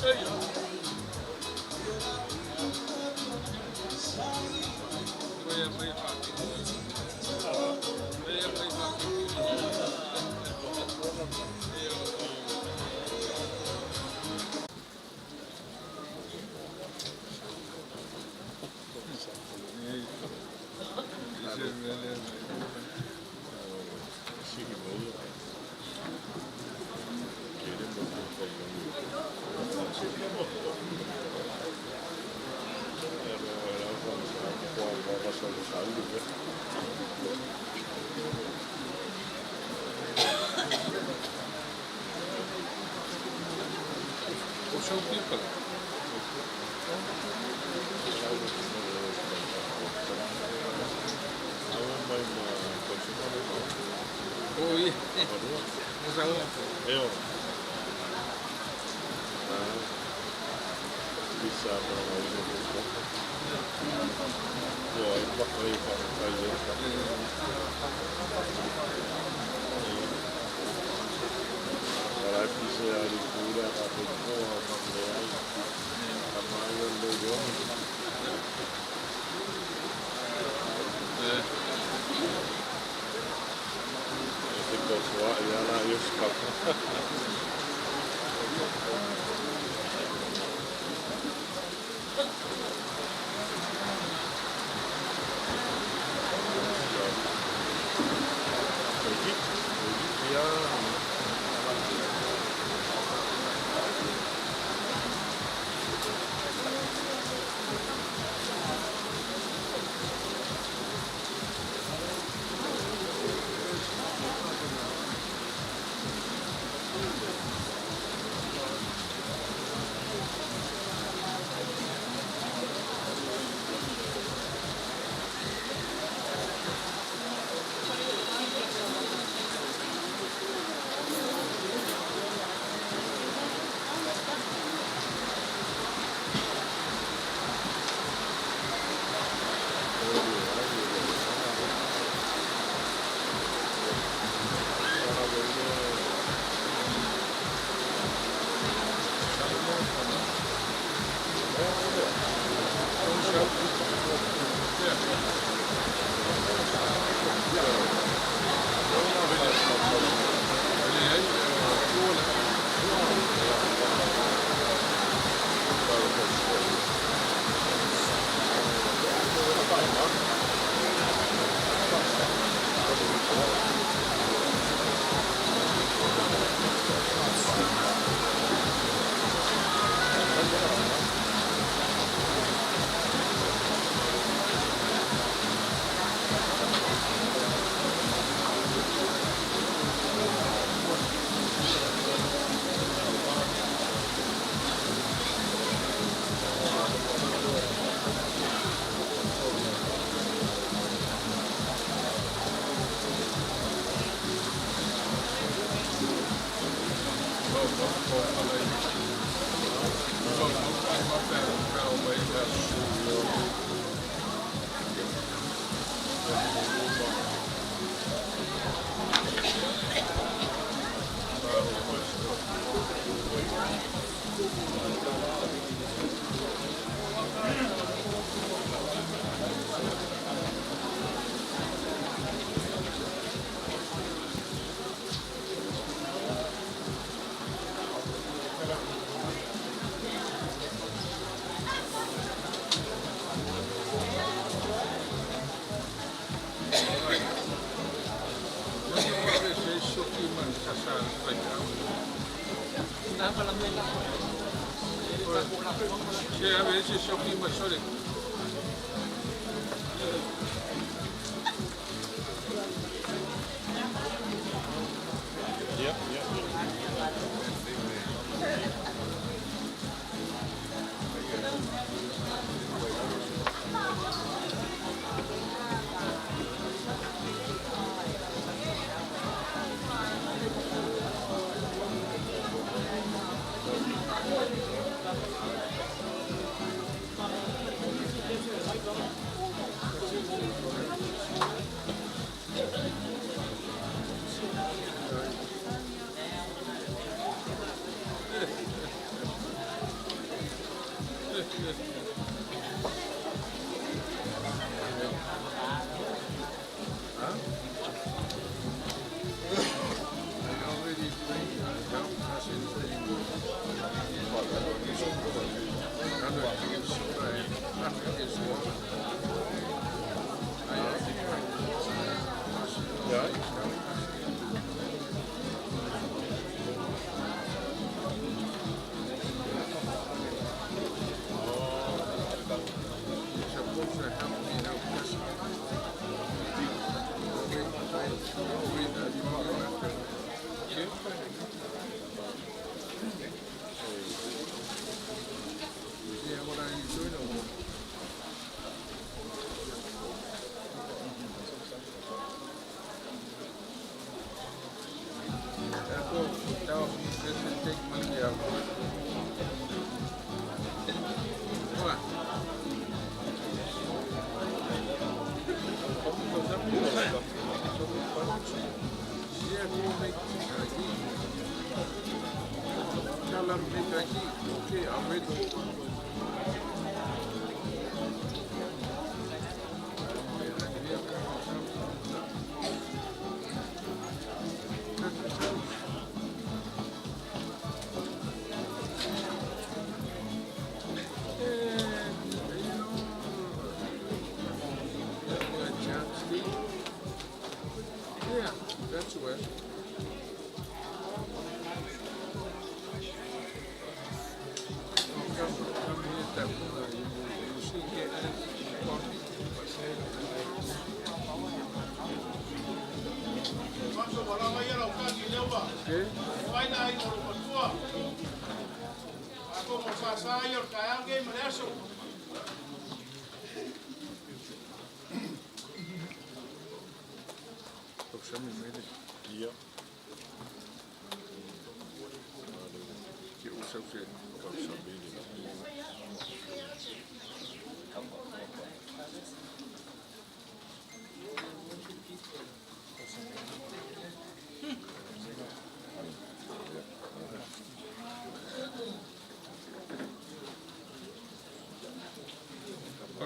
Thank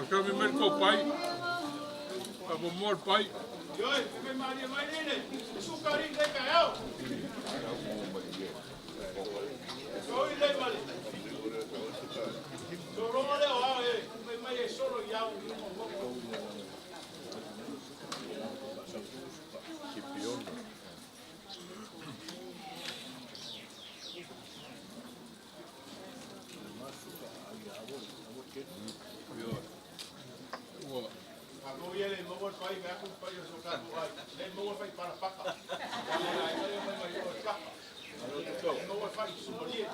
Kami mai ko pai. A mo mo pai. Ioe, pe malie mai lele, sukari le ka au. Soi le male. So ronga le o au e, mai mai e solo i au i mo mo. Ua A ko ia le mo fai me aku pai o so ka ai. Le mo fai para paka. Le ai mai mai mai o paka. Le mo fai sumarie.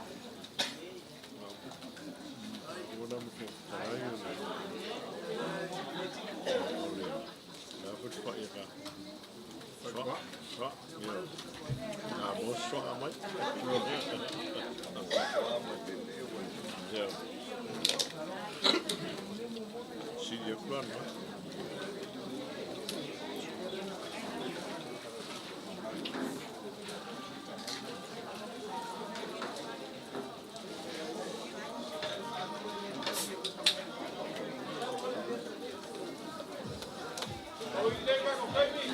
O i le ka ko kai ni.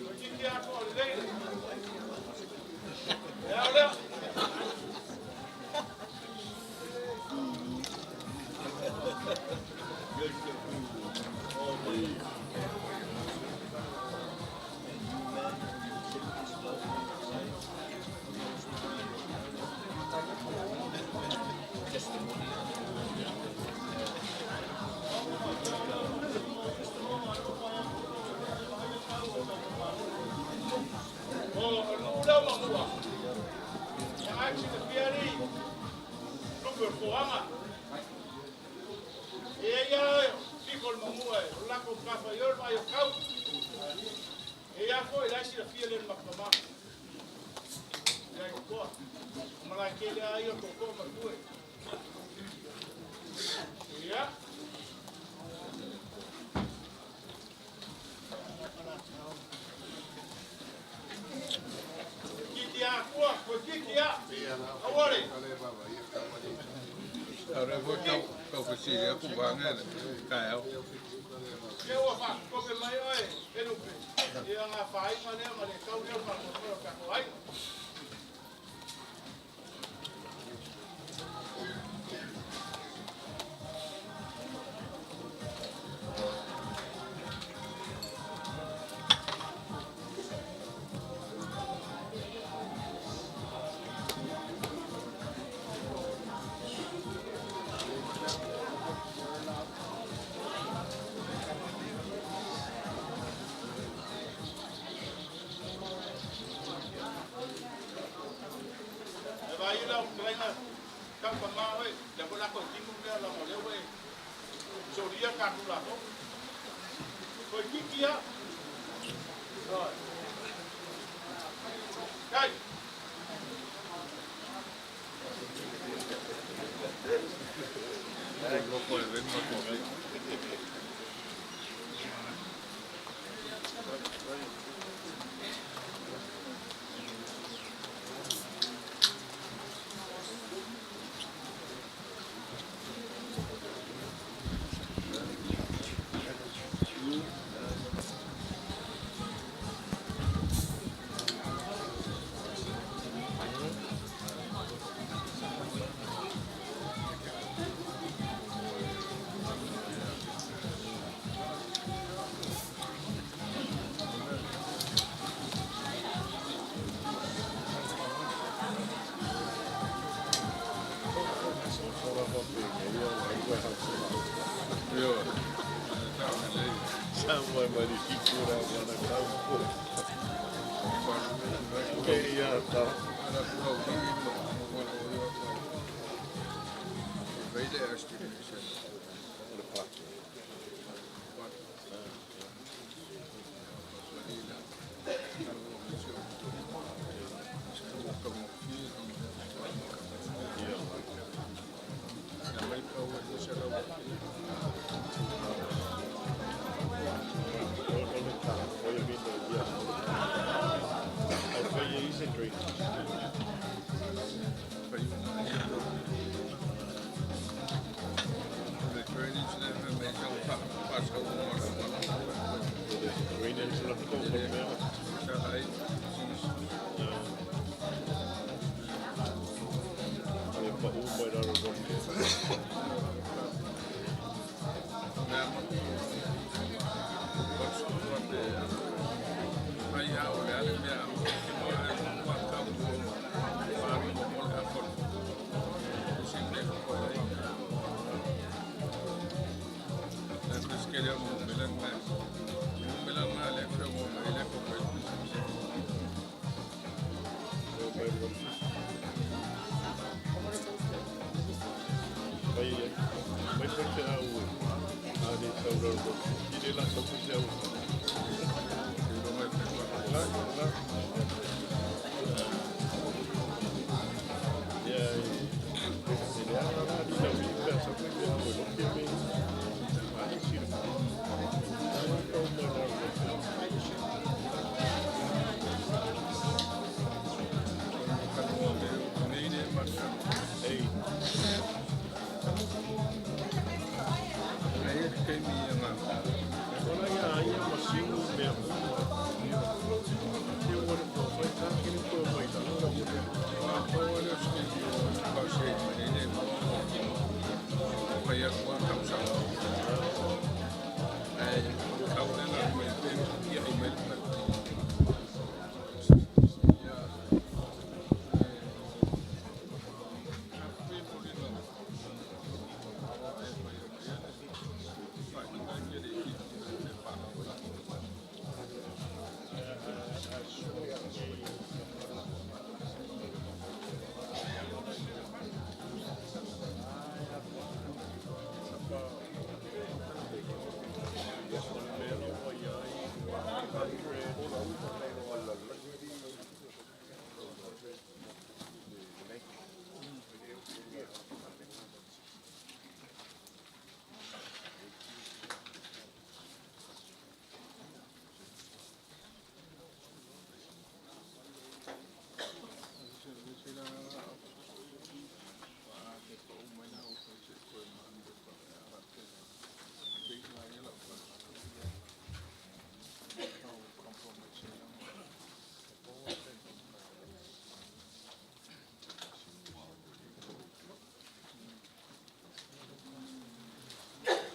O tiki a ko le le. E au lea. O lu lea mamua. E ai si te piari. Lupe o koanga. E ia fiko le mamua e. O lako kafa i o mai o kau. E ia fo i lai si la fia le makama. Ia i koa. Malai ke le ai o toko matue. Ia. Kiki a kua, ko kiki a. Awale. Ora foi kau kau fasili aku banga ka au. Ia ua whakakope mai oe, e lupe. Ia ngā whainga lea ma le kau lea whakakope o kako ai. E vai lau traina kapa ma oe, le ko lako timu mea la mo leo e. Soria ka tu la ko. Ko kiki a. Oi. Kai. Loko le ven ma ko.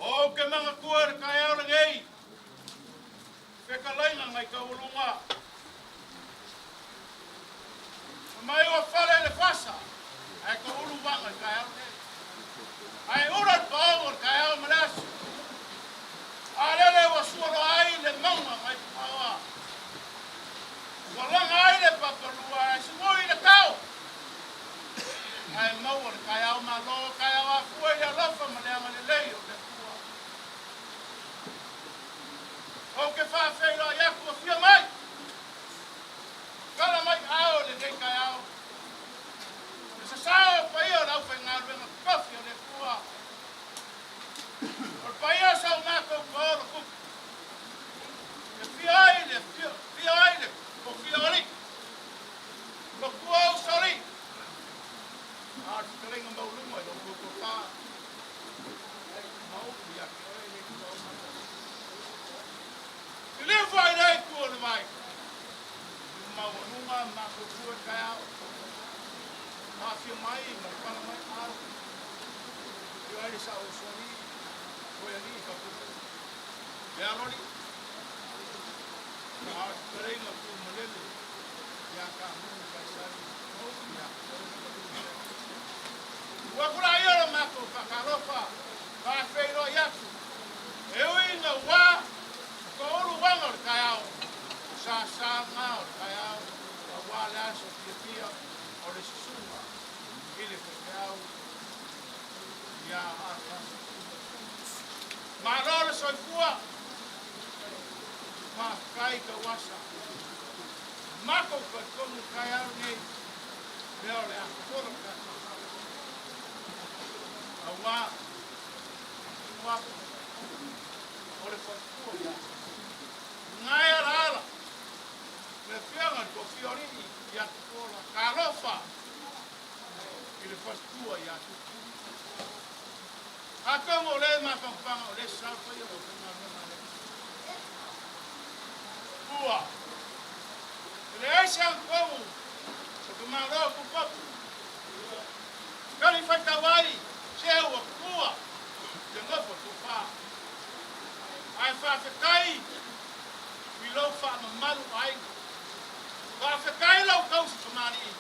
Ou ke magatua i le taeao lenei, fetalaiga nai taualuga. Mai ua fale le fasa, ae toulu vaga i le taeao lenei. Ae ula le paogo i le taeao ma le aso. A lele ua sualoa ai le mauga nai puaoa. Ua laga ai le papalua ae sugui le tao. Ae maua le taeao malo, taeao afua i le alofa ma le agalelei o le Atua. Ou te faafeiloai atu, afio mai, tala mai ao i lenei taeao. Le sasao o paia o le aufaigaluega totofi o le Atua. O le paia o sa o matou paolo tupu. E fia ai le fia ai le tofia o alii. Lotua o usoalii. A o le fetalaiga maualuga i lo outou tofa. Ma upu ia te oe le Atua o Malo. Liliu foi i lea itu o le vai. I maualuga mafaufau e taeao. Afio mai ma le pala mai ao. Afio ai le sao o Sualii, Foealii Kapuka. Le aloli. A o le fetalaiga Tuumalele ia Kamunu Faisali. Ia Ua tulaia lo matou faatalofa, faafeiloai atu. E ui ina ua Toulu uaga o le taeao, o sasaga o le taeao aua le aso fiafia o le susuga i le faifeau ia Arthur. Malo le soifua, faafetai tauasa. Matou talitonu i le taeao lenei, lea o le a fofola le tatou aua ua atu o le faletua ia Gae alaala le afioga i le toafia o alii ia Tupuola. Talofa i le faletua ia Tupu. Atonu o le mafaufauga o le sao paia o faigaluega a le Atua. E leai se agatonu o ka Malo tupapu. Tali faitau ai se ua tuua i le nofo a tofa. Ae faafetai i lou faamamalu aiga. Faafetai lau tausi tamalii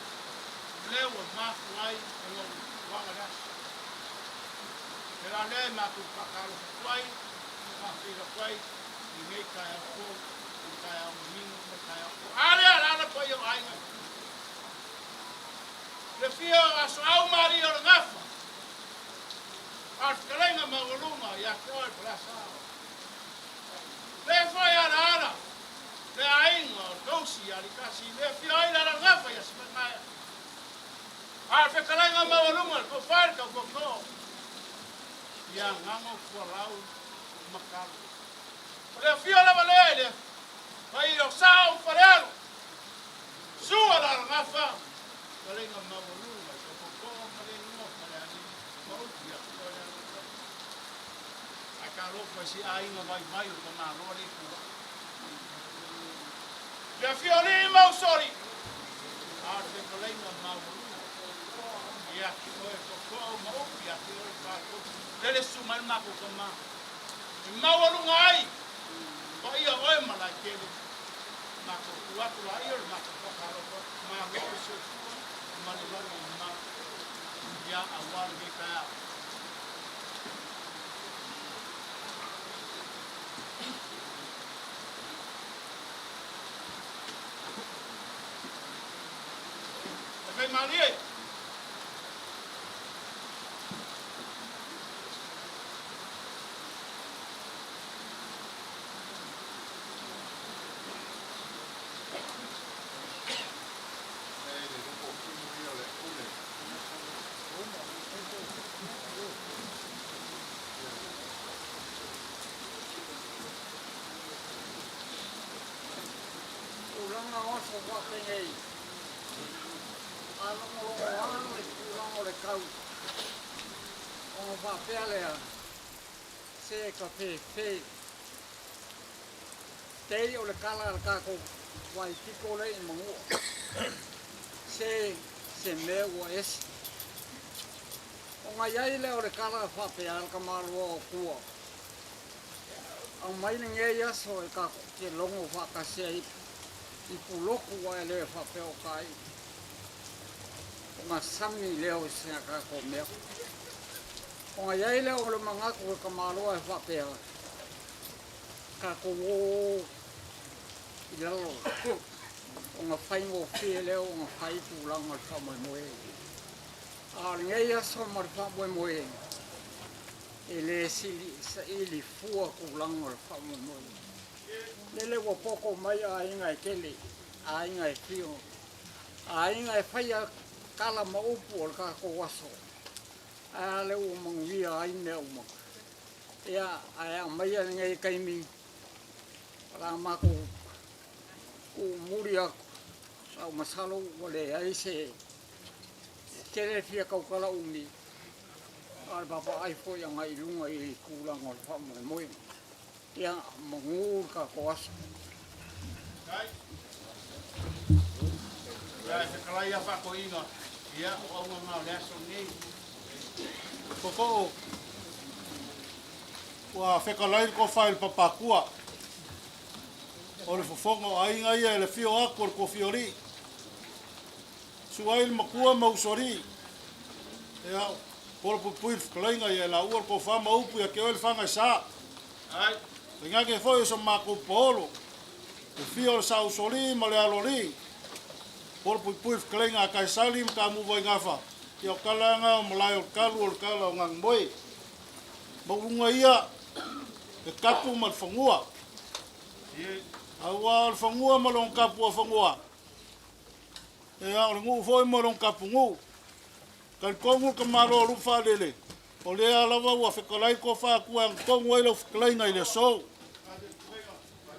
lea ua mafua ai ona ou aga le aso. Le la lea e matou faatalofa atu ai ma faafeiloai atu ai i lenei taeao fou, i le taeao manino ma le taeao po. A lea la paia o aiga i le fia o Asoau ma alii o le Gafa, a o le fetalaiga maualuga ia te oe Faleasa. Le foi alaala le aiga o le tausi ia Likasi, le afio ai le alagafa ia Sifaimaea. A o le fetalaiga maualuga le tofa i le tautoto ia Gago Fualau ma Talo. O le afio lava lea i le paia o Sao ma Falealo, Sua la alagafa, fetalaiga maualuga i tautoto ma le igoa Falealili ma upu ia te oe le alagafa. Ae talofa i se aiga vaivai o Tamaloa le Itu. Le afio alii ma usoalii, a o le fetalaiga maualuga ia te oe tootoo ma upu ia te oe tatou. Lele susu mai le matou tama e maualuga ai paia o oe ma Laetele. Matou tu atu laia o le matou faatalofa, malo le soifua ma le lagi e mama ia aua lenei taeao. E fai malie. Tulaga o aso faapenei, a logologo lava le tulaga o le tau, ona faapea lea, se ka fefe. Tei o le kala a le tatou waipiko lea i Manua, se se mea ua ese. Ona i ai lea o le tala faapea a le tamaloa o tua, Aumai lenei aso e tatou te logo faatasi ai i Pulotu ae le faapea o tai ona sami lea o se tatou mea. Ona i ai lea o le manatu o le tamaloa e faapea, tatou o i lalo ona faigofie lea ona fai tulaga o le faamoemoe. A o lenei aso ma le faamoemoe, e le saili fua tulaga o le faamoemoe. Lele ua poto mai aiga e tele, aiga e fio, aiga e faia tala ma upu o le tatou aso, ae a lea ua manuia ai mea uma. Ia, ae aumaia lenei taimi, o le a matou tuumuli atu, a o masalo ua leai se tele fia tautala umi, a o le vaavaai foi agai i luga i tulaga o le faamoemoe. Ia, manu le tatou aso. Ia, e fetalai ia faatoeaina, ia, o auga na o le aso lenei. Tootoo, ua fetalai le tofa i le Papatua, o le fofoga o aiga ia i le afio atu o le Tofialii. Susu ai le matua ma usoalii. Ia, pola puipui le fetalaiga ia e laua le tofa ma upu ia te oe le faga e sa. Ai. Tainane foi o so makou paolo, le fia o le Saʻusoalii ma le Aloalii, po o le puipui i le fetalaiga a Kaisali ma Tamuvaaigafa, ia o tala na o malae o le talu o le tala o Gagamoe. Maualuga ia le tapu ma le fanua. Aua o le fanua ma lona tapuafanua, ia o le nuu foi ma lona tapunuu. Talitonu le tamaloa o Lupefaalele, o lea lava ua fetalai le tofa Atua e agatonu ai lau fetalaiga i le aso.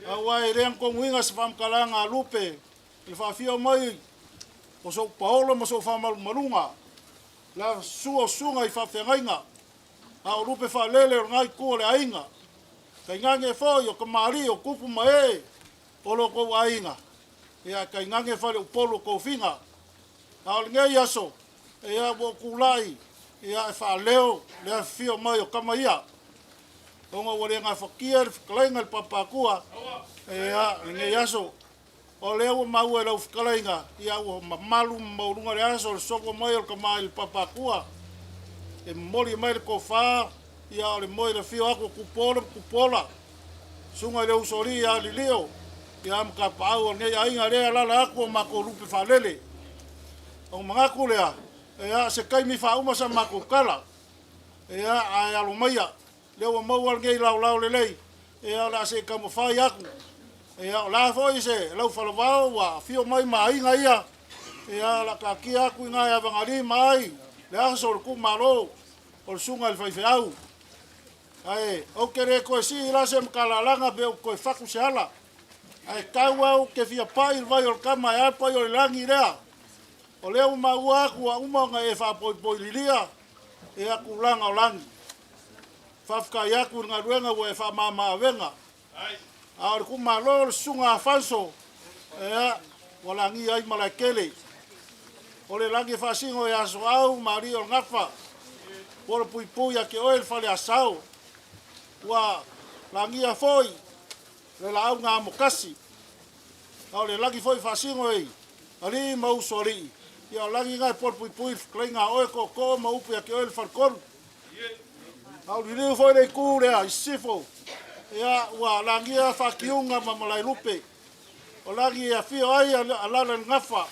Aua e le agatonuina se faamatalaga a Lupe i le faafio mai o sou paolo ma sou faamalumaluga, la sua o susuga i faafeagaiga, a o Lupefaalele o lena itu o le aiga, tainane foi o tamalii o tupu ma ee o lo outou aiga, ia tainane faleupolu o tofiga. A o lenei aso, ia ua ou tulai ia e faaleo le afifio mai o tama ia, ona ua le gafatia le fetalaiga i le Papaatua ia lenei aso. O lea ua maua e lau fetalaiga, ia ua mamalu ma maualuga le aso o le sogo mai o le tama i le Papaatua, e momoli mai le tofa, ia o le moe i le afio atu o Tupuola ma Tupuola, susuga i le Usoalii ia Lilio, ia ma tapaau o lenei aiga lea e alaala atu o matou Lupefaalele. Ona manatu lea, ia se taimi faauma sa matou tala, ia ae alo maia, lea ua maua lenei laolao lelei, ia o le a se i taumafai atu. Ia o le a foi se laufalavao ua afio mai ma aiga ia, ia o le a taatia atu i ina e avagalima ai le aso o le tuumalo o le susuga i le faifeau. Ae ou te le toe sii la se matalalaga pe ou toe fatu se ala. Ae tau au ou te fia pai i le vai o le tama e a le pai o le lagi lea. O lea ua maua atu ua uma ona e faapoipoililia ia tulaga o lagi. Faafetai atu i le galuega ua e faamama-avega. A o le itumalo o le Susuga a Fanso, ea, ua lagia ai Malaetele. O le lagi e faasino ia Soau ma alii o le Gafa, po o le puipui ia te oe le fale asao. Ua lagia foi le laau na amokasi. A o le lagi foi e faasino i alii ma usoalii, ia o lagi na e polopuipui i le fetalaiga a oe tootoo ma upu ia te oe le faletolu. A o liliu foi le itu lea i sisifo, ia ua lagia Faatiuga ma Malaelupe. O lagi e afio ai Alala i le Gafa.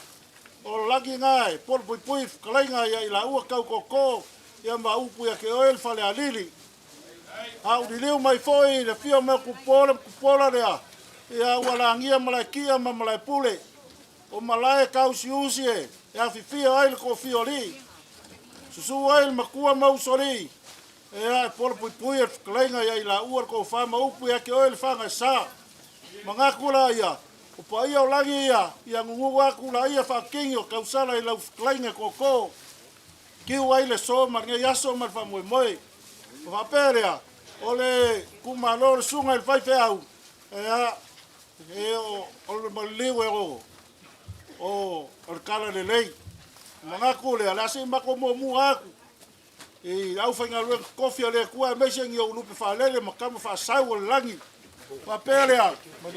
O lagi na e polopuipui i le fetalaiga ia i laua tau tootoo ia ma upu ia te oe le falealili. A o liliu mai foi i le afio mai o Tupuola ma Tupuola lea, ia ua lagia Malaetia ma Malaepule. O malae tausiusi e afifio ai le toafia o alii. Susu ai le matua ma usoalii, ea e polopuipui e le fetalaiga ia i laua le tofa ma upu ia te oe le faga e sa. Manatu laia, o paia o lagi ia, ia guguu atu laia faakini o tausala i lau fetalaiga e tootoo. Tiu ai le so ma lenei aso ma le faamoemoe. O faapea lea, o le itumalo o le susuga i le faifeau, ea, e o le maliliu e o o le tala lelei. Manatu lea, o le a se i matou muamua atu i le aufaigaluega totofi a le Atua aemaise ni ou lupe faalele ma tama faasau o le lagi. Faapea lea, o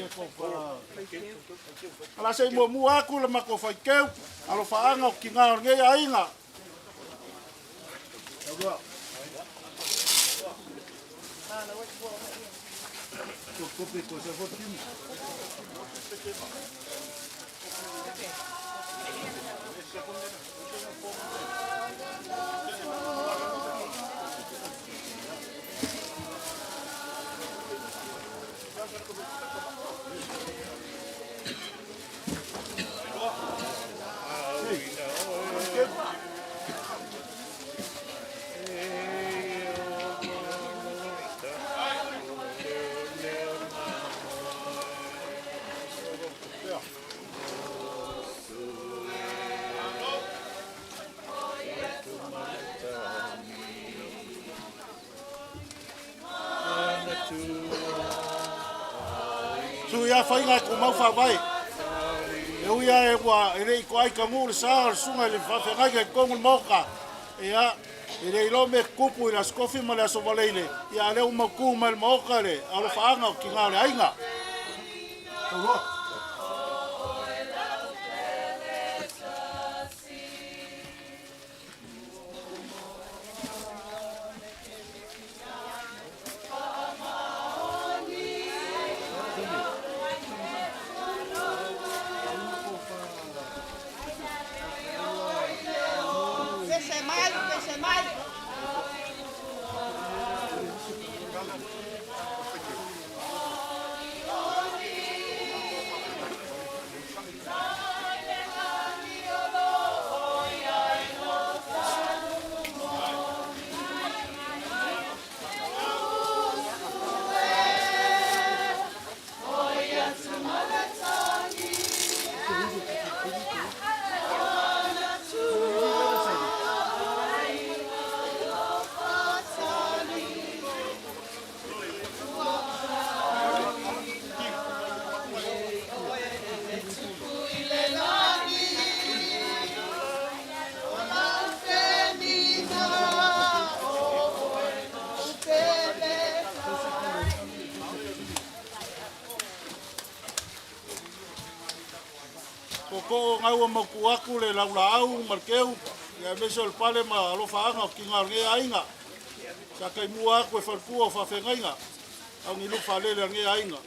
le a se i muamua atu le matou faiteu, alofaaga o tina o lenei aiga. Sui a faiga e tumau faavae. E ui lava e ua e le i toai tanu le sa o le susuga i le faafeagaiga i totonu o le Maota, ia, e le iloa mea tutupu i le Aso Tofi ma le Aso Faraile, ia a o lea ua mautu mai le Maota le alofaaga o tina o le aiga. Tauloa. gaua mautu atu le laulaau ma le keu, ia aemaise o le pale ma alofaaga o tiga o lenei aiga. Sa taimua atu e faletua o faafeagaiga au ni lupe faalele a lenei aiga.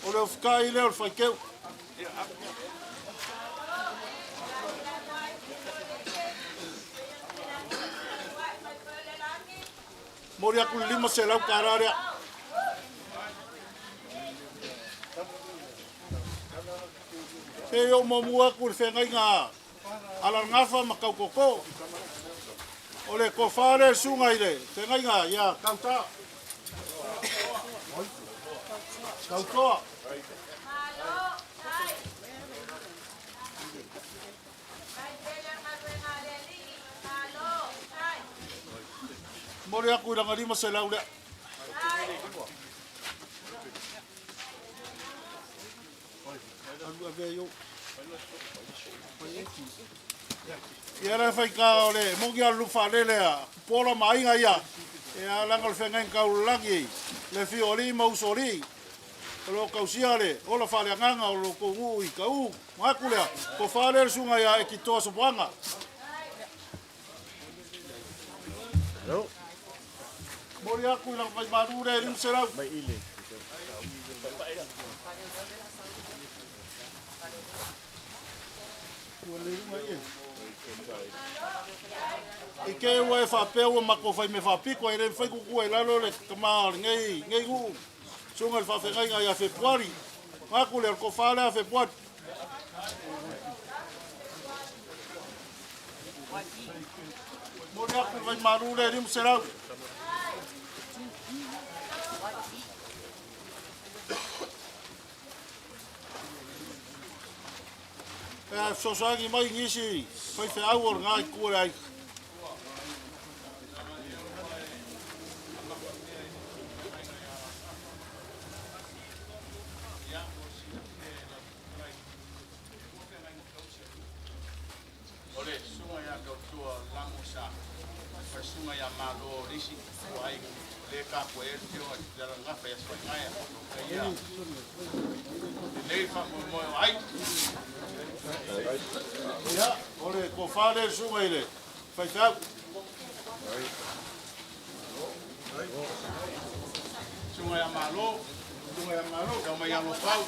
O le ofutai lea o le faiteu. Momoli atu le $500 lea. Se i ou muamua atu i le feagaiga a Alalagafa ma Tautoko. O le tofa lea le susuga i le feagaiga ia Tauta. Tautoa. Momoli atu i lana 500 lea. Ia le faika o le moni a le lufaalele a Pola ma aiga ia. Ia laga o le feagaiga taulalagi le afio o alii ma usoalii. O lo o tausia le ola faaleagaga o lo outou nuu i Kau. Manatu lea, tofa lea le susuga ia Ekitoa Sopoaga. Momoli atu i lana vaimalu lea e 500. I te ua e faapea ua matou fai mea faapito, e le mafai tutua i lalo le tama o lenei nuu, susuga i le faafeagaiga ia Fepuari. Manatu lea, o le tofa lea a Fepuari. Momoli atu le vaimalu lea e 500. E fesoasoani mai nisi faifeau o lena itu o le aiga. O le susuga ia Tautua Lamusa ma le susuga ia Malo o le isi o aiga o lea e tapuai ai le afioga i le Alagafa ia Soainaia ia lenei faamoemoe o aiga. Ia, o le tofa lea i le susuga i le faifeau. Susuga ia Malo, Susuga ia Malo. Tau mai ia Lofau.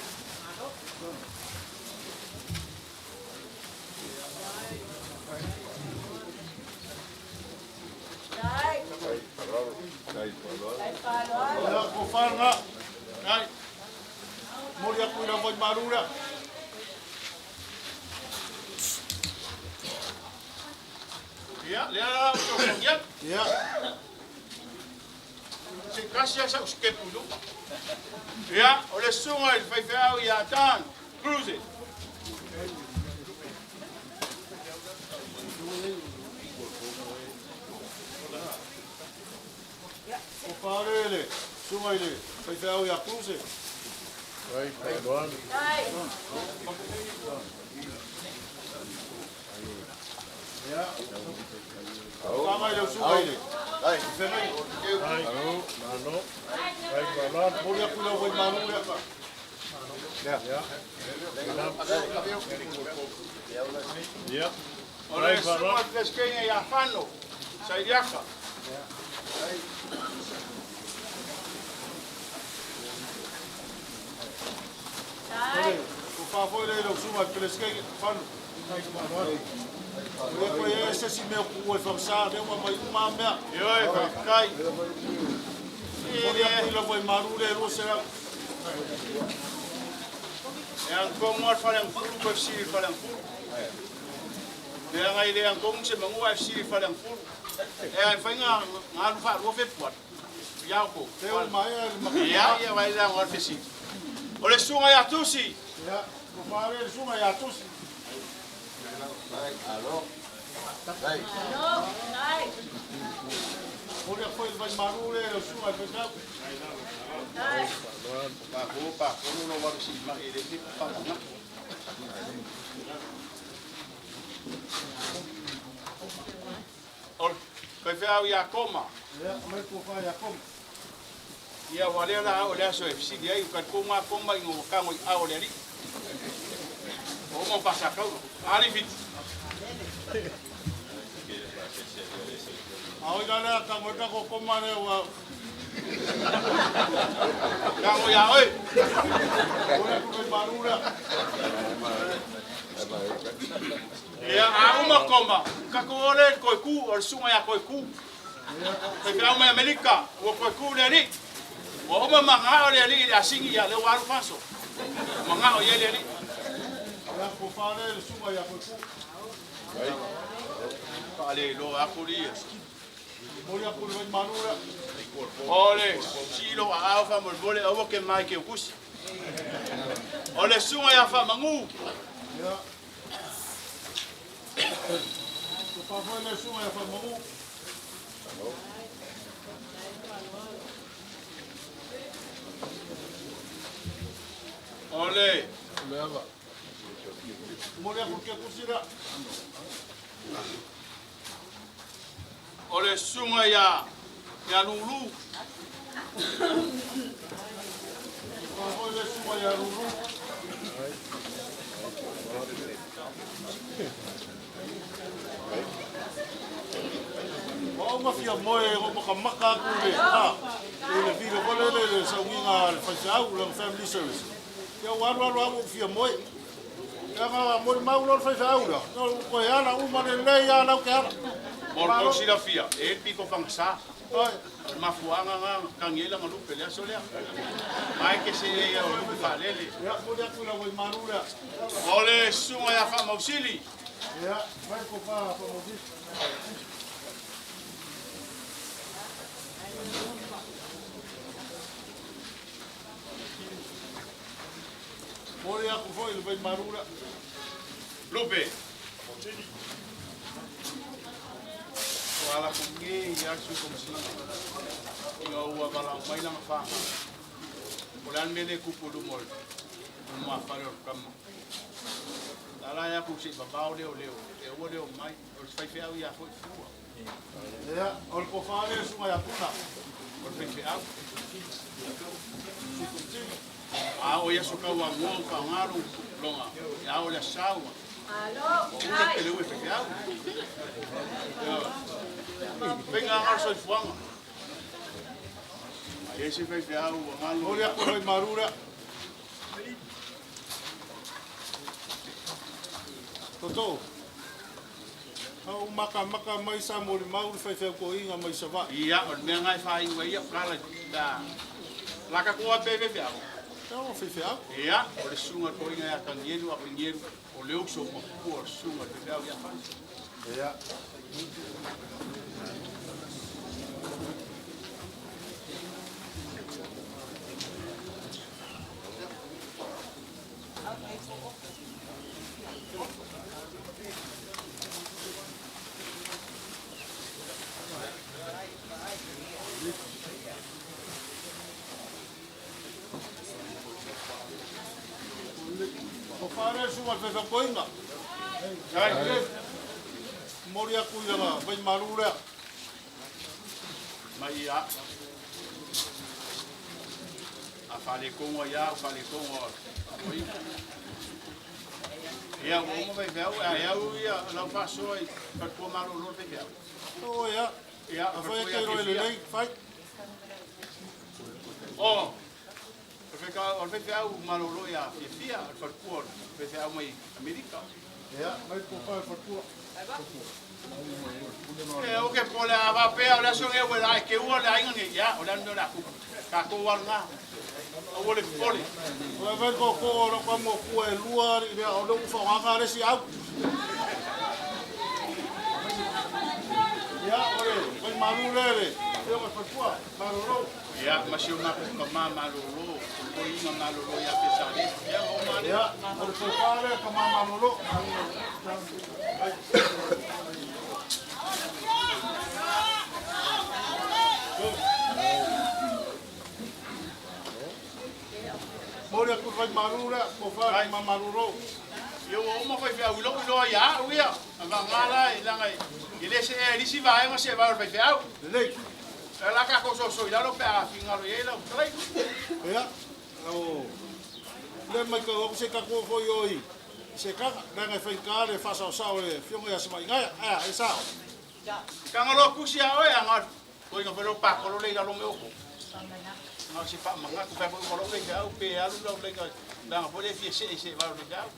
Ia, tofa lena. Momoli atu i lau vaimalu lea. Ia, lea la ou fesoasoani atu. Ia. Se tasi lava sau sitepu i luma. Ia, o le susuga i le faifeau ia Dan Kruse. O Pare le susuga i le faifeau ia Kruse. Ia. Fa mai lau susuga i le feagaiga. Momoli atu i lau vaimalu lea. O le susuga i le Peresetene ia Fano Sailiaka. O fa foi lea i lau susuga i le Peresetene Fano. O lea foi e se isi mea o tuua i Fagasa, lea ua aumai uma lava mea. Ioe, faafetai. Momoli atu i lau vaimalu lea e 200. E agatonu lava le faleagafulu toe fesili i le faleagafulu. Leaga e le agatonu se manu ae fesili i le faleagafulu. E a e mafai ona alu faalua Fepuari? Ia outou. Se ua maea le matou. Ia, ia vai le alu fesili. O le susuga ia Tusi. Ia, ua faaale le susuga ia Tusi. Momoli atu foi le vaimalu lea i lau susuga i le faifeau. O le faifeau ia Koma. Ia, aumai le tofa ia Koma. Ia, ua lea la au o le aso e fesili ai, ua talitonu lava Koma ina ua tago i aao o le alii. fofoga o Pasakaula. Ali Fiti. A oi la lea tago e tako koma lea ua. Tago ia oi. Oi atu kai maru lea. Ia, a uma koma, kako ole koe ku, o le suga ia koe ku. Faifeau mai Amerika, ua koe ku le alii. Ua uma magao le alii i le asigi ia lea ua alu faso. Magao i ai le alii. Ia, ko fa le le suga ia koe ku. Faaleiloa aku lia. Moli aku le vai malu lea. O le silo aao faamolemole aua ke mai ke ukusi. O le suga ia Faamagu. Ia. Ko fa foi le suga ia Faamagu. O le Moli aku ke kusi lea. O le suga ia ia Lulu. Ko fa foi le suga ia Lulu. O uma fia moe o makamaka aku le ha. I le vila ko le le le saugiga a le faifeau le family service. Ia ua alu alu au fia moe. Ia nga mo mau lo le faifeau la. No ko e ala uma le lei ia lau ke ala. Mo le silafia, e piko fagasa. Ai. O le mafuaaga ga tagi ai laga lupe le aso lea. Mae ke se ia o lupe faalele. Ia mo le aku la wai malu lea. O le susuga ia Faamausili. Ia mai ko pa pa mo di. Mo le aku foi le vai malu lea. Lupe. O ala kuge ia su komsi. Ina ua vala mai langa faga. O le almele kupu lumol. O mua fale o le kama. Tala ia ku se babao leo leo. E ua leo mai. O le faifeau ia foi fua. Ia o le ko fa le suga ia tuna. O le faifeau. Si kumtini. A o ia so kau a mua ka ngaro longa. Ia o le saua. O ula pele ue faifeau. Ia. Penga ngaro soifuaga. Ai se faifeau ua Mo ngalo. le aku vai malu lea. Toto. Au maka maka mai sa mo le mau le faifeau ko inga mai sa va. Ia, o le mea ngai whai ia, kala, da, laka kua pe fe feau. Ia o faifeau. Ia, o le suga ko inga ia kangielu a kangielu, o le uso ma kua o le suga te feau ia whai. Ia. Ko fa le suga le faifeau ko inga. Sai, Mori aku i langa vai malu lea. mai ia, a whale kongo ia, a whale kongo a koi. Ia, ua uma fai feau, a iau ia, lau whasoa i whatua malo lor fai feau. O ia. Ia, A fai whatua e ia ke roi ke le fia. lei, fai. O, o le faifeau malolo ia fiafia, o le faletua o le faifeau mai Amerika. Ia, mai ko fa fatua. E o ke po le ava pea o le aso e ue lai ke ua le aiga nei, ia, o le anu le aku. Ka ko walu ngā. O ua le pole. O e vai ko ko o lo ka mo ku e lua i o le ufa o ngā le si au. Ia, o le, vai malu le le. Ia o fatua, malolo. Ia, ma si o mako ka mā malolo, o inga malolo ia pe sa le. Ia, o male. Ia, o le fa le ka ma malolo. Mori aku vai malu le, ko fa ma malolo. Ia ua uma faifeau i lou iloa ia au ia. A vagā la i langa i le se e lisi vaega se vai o le faifeau. Lelei. E la ka ko so i lalo pe a fingalo i lau talai. Ia, o le mai ka o se ka ko foi oi. sekaga, leaga e faigata le faasaosao e le Afioga ia Sama'igaea. Ae a, e sa'o. Kanga lo kusi a oe anga ko inga felo pa ko le ila lo me oko. Nga se fa manga ko fa ko lo ke au pe alu lo le ka nga fo le fie se se va lo ke au.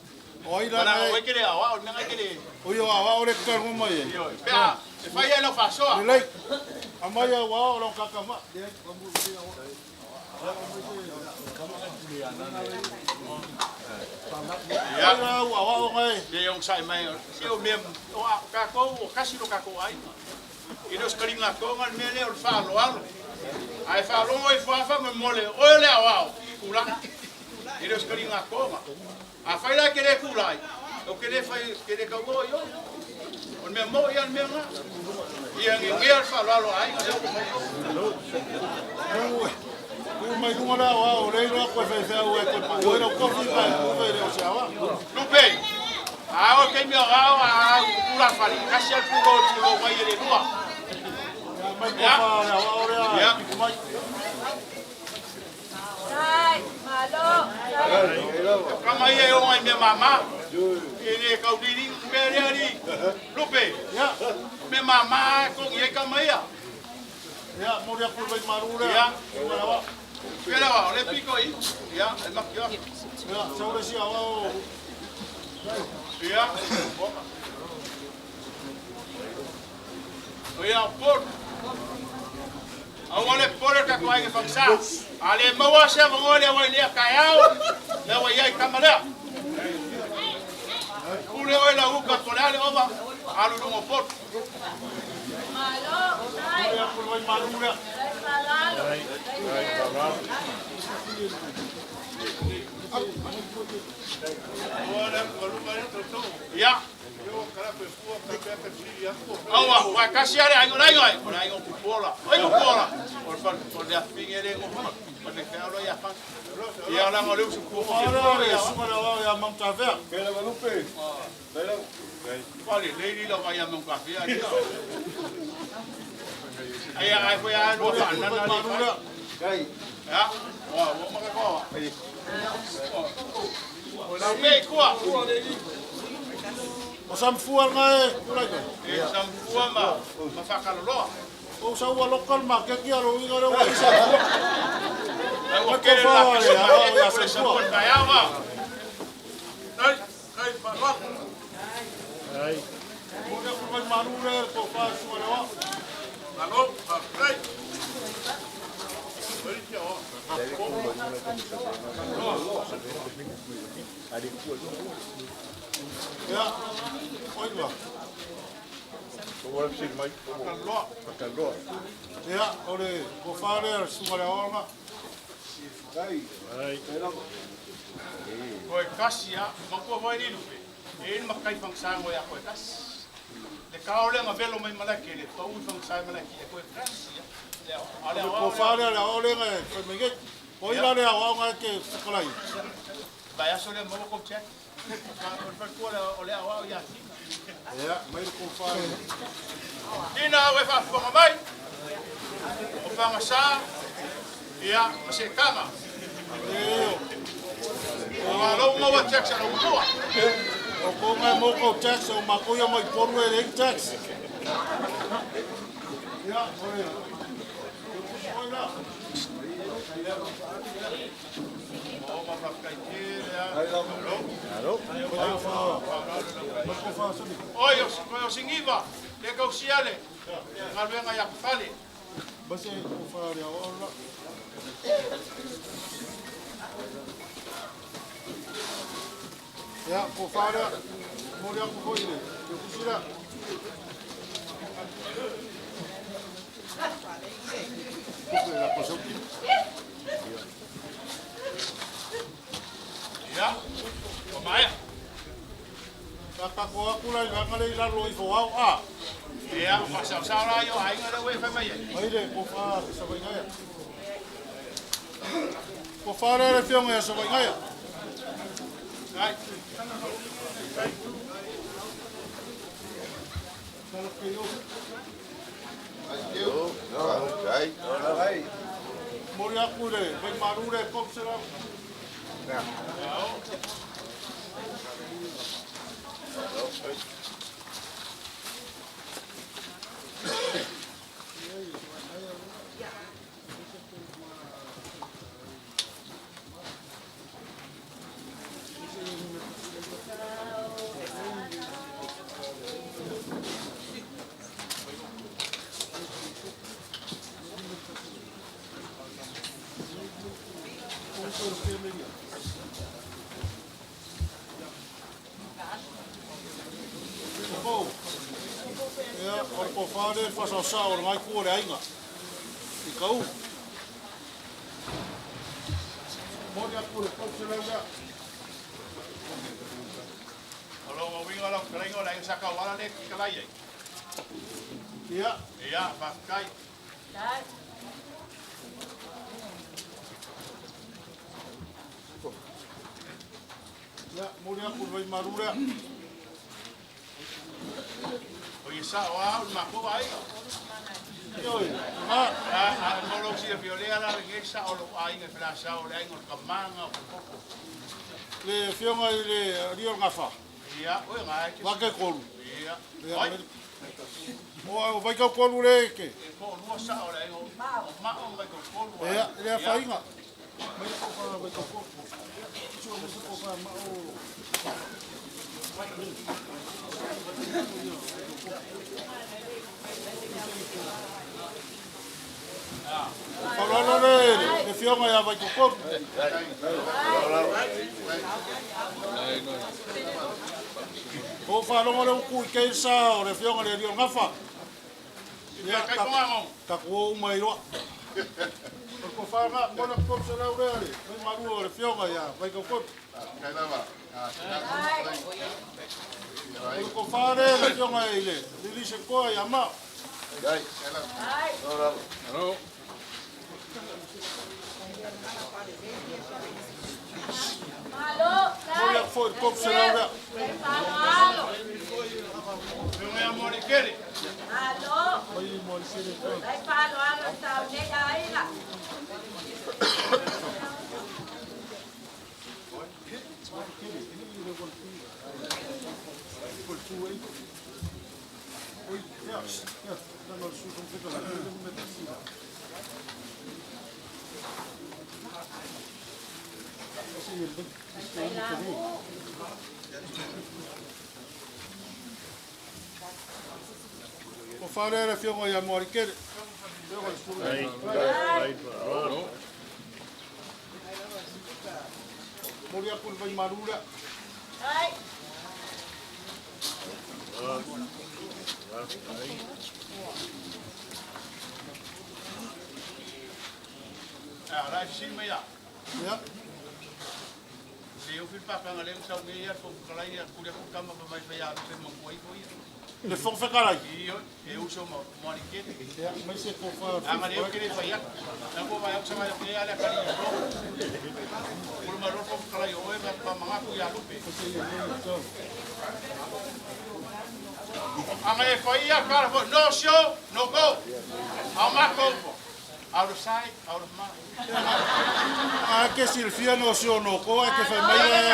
O ai la Ona e o ke le awa o me ke le. O ia awa o le kalu mai e. Io pe a e fai e lo fa soa. Lelei. Amai au ao lo kakama. Ya. Ai au ao ngai. Le yong sai mai se o me o a ka ko o kasi lo ka ko ai. I lo skalinga ko ngal me le o fa lo alo. Ai fa lo i fa fa me mole o le awa o kula. I lo skalinga ko nga. A fai la ke le kula ai. O ke le fai ke le ka go yo. O me mo ia me nga. Ia ngi ngi al fa lo alo ai ngi o mai. Ku mai lunga la ao le lo ko fe fe au e ko pa o lo ko fi pa ku fe le o se awa. Lupe. A o ke mi ao a kula fali. Kasi al pulo pulo mai le lua. Ya mai ko fa le ao le a ku mai. Sai, malo, sai. Kama ia e o mai me mama. E le kau diri me le ari. Lupe. Ya. Me mama ko ngi kama ia. Ya mo le ku mai maru le. Ya. Ya. Pera wa le piko i. Ya, e makia. Ya, sa le si ao. Ya. O ia por. Au le por ka ko ai ke faksa. Ale maua se mo le wa le ka yao. Le wa ia kama le. Ule o la uka ko le ova. Alu lungo por. Malo, sai. Ya ku mai maru le. Sai malalo. Ya. Awa, wa kasi ale ai ngai ngai, o ai ngo puola. Ai ngo puola. O fa o le afin ele ngo fa. O le ka lo ya fa. Ya la ngo le usu ku Ora le su le ao ya mam ta ver. Wale le la va ya mon café ali. Ai ai foi a lo fa na na Maru le. le. Ya. Wa wa ma ka ko. O la me ko. O sam fua ngai ku lai ko. E sam fua ma ma fa ka lo. O sa ua local market kia ro inga le wa sa. Ai wa ke la ke sa Ya ma sa sa fua. ka ya wa. Ai, ai, pa lo. Mo le ku mai maru le ko fa su le wa. Alo, pa ai. Oi kia o. Ya. Oi la. Ka lo. Ya, o le ko fa le su le ao nga. Ko e kasi a, ma kua wai ni lupe. E ni makai whangsango ia koe kasi. Le kao le ngavelo mai malaki, le pau i whangsai malaki, e koe kasi a. Le ao, ale Le ao, ko fa le ao le ngai fa mai ngai. O ila le ao ngai ke sakalai. Vai aso le mawa kou check. Ka o le whalkua le o le ao ao ia tina. Ya, mai le ko fa le. Tina au e whaafuanga mai. O whangasa, ia, ma se kanga. E O ngā lau mawa check sa lau mua. o ko ngai mo ko tax o ma ko ia mai poru e le tax. Ya, o le. Oi la. O ma whakaite le a. Ko fa. Ko fa sa ni. Oi, o, o singiva, le kau siale, ngaluenga ia kufale. Base ko fa le ao la. Ya, ko fa le. Mo le ko foi le. Ke ku sira. Ko la ko sa Ia, o maia. Ka ka ko aku la nga le la lo i fo au a. Ia, o whasau la i o ainga le wei whai mai e. Mai le ko fa sa vai ngai. Ko fa le le fionga ya sa vai ngai. Ai, Sa lo ke yo. Mo le aku le vai maru le ko se la. kofa le faasaosao o lenā itu o le aiga i Kau. Momoli atu le 300 lea. O lona uiga lau fetalaiga o le aiga Sa Tauala lea e te fetalai ai. Ia. Ia, faafetai. Ia, momoli atu le vaimalu lea. O ia sao lava o le matou aiga. Ioe, ma. A mo lou silafia, o lea la lenei sao o lou aiga i Faleaseao, o le aiga o le Tamaga o Falepopo. Le afioga i le alii o le Gafa. Ia, oe ga e te. Vake tolu. Ia. Oi. O Vaitau tolu le e te. E toalua sao o le aiga o Mao ma Vaitau tolu. Ia, le afaina. Mai le tofa Vaitau tolu. Sua mai se tofa Mao. Faaaloalo le afioga ia Vaitotonu. Ua ou faalogo lea ua tu i kei le sa o le afioga i le alii o le Gafa. Ia, tatou o uma ai loa. O le tofa lena, mo le 300 lea le vaimalua o le afioga ia Vaitotonu. O le tofa lea le afioga i le Lilisekoa ia Mao. Momoli atu foi le 300 lea. Ua faalea le afioga ia Moalikele. Momoli atu le vaimalu lea. Ia. Le Fofoga Fetalai. Ia, mai se tofa o le Fofoga Fetalai. Aga e fai ia kala foi, no show, no go. Au matou po. Out of sight, out of mind. A ke silafia no si o no ko a ke fai mai la ia.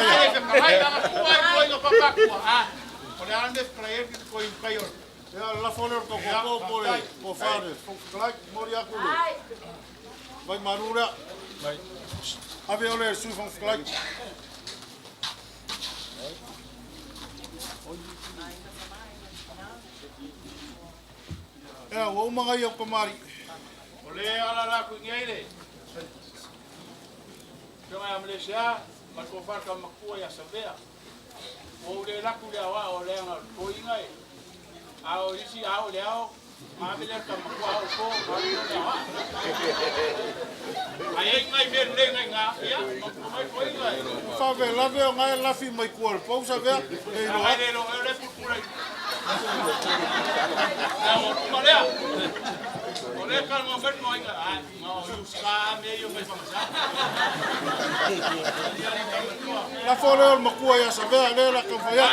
Ia lafo lea o le tau koko po le tofa le Fofoga Fetalai, momoli atu le vaimalu lea. Ave ole le Sui Fofoga Fetalai. Ea, ua uma ngai au kamali'i. O le ala la ku nei le. Fioga ia Malaysia, ma le tofa le taumatua ia Savea. Ua ou le laku le aoao o leaga o le toeaina e a o isi ao i le ao, ma ave lea le taumatua ao i le po, ma ave lea le aoao. A i ai ni nai mea lelei nai ina, ia, matua mai toeaina e. Favelave o na e lafi mai tua o le pou Savea, e iloa atu. Ai le iloa ea o lea e pulapula i le aualuma lea. O lea e talanoa mai le toeaina, ai, na o Iuska mea ia o fai fagasa. Ia le taumatua. Lafo lea o le matua ia Savea lea o le a taumafai atu.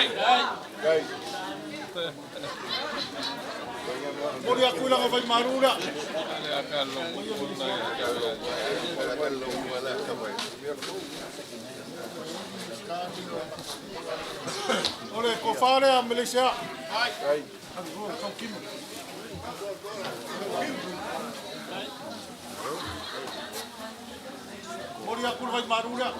Momoli atu i lana vaimalu lea. O le tofa lea Malaysia. Momoli atu le vaimalu lea.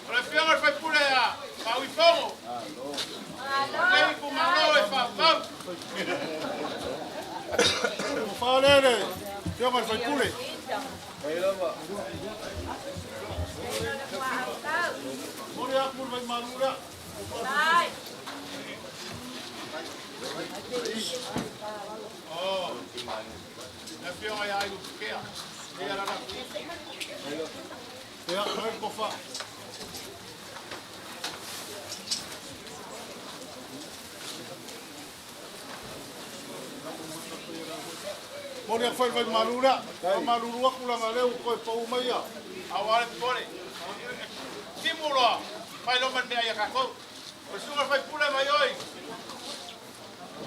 O le afioga i le sui usufono ia Mauifogo, o lenei itumalo e faapau. Tofa lea le afioga i le sui usufono. Momoli atu le vaimalu lea. Oh, le afioga ia Ailu Kea. Ia la la. Ia, mai le tofa. Moli atu foi le vaimalu lea. Faamalulu atu leaga o lea ua toe pau mai ia. Aua le popole. Timu loa, fai loa ma le mea ia tatou. O le susuga i le faipule mai oi.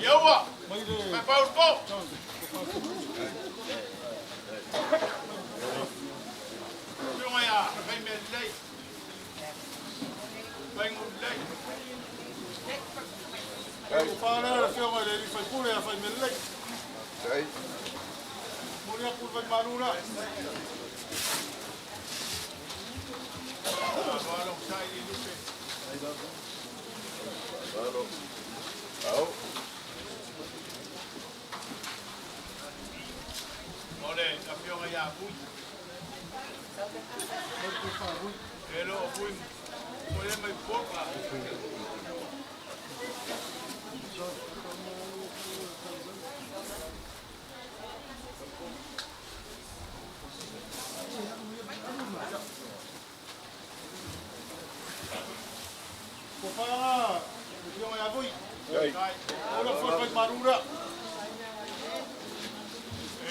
Ia ua. Mai le. Mai pau le po. Susuga ia fai mea lelei. Fai nuu lelei. Tofa lea le afioga i le alii faipule ia Faimelelei. Momoli atu le vaimalu lea. O le afioga ia Vui. E lo o Vui mo le mai poka. Tofa le afioga ia Vui. O le foi vaimalu lea.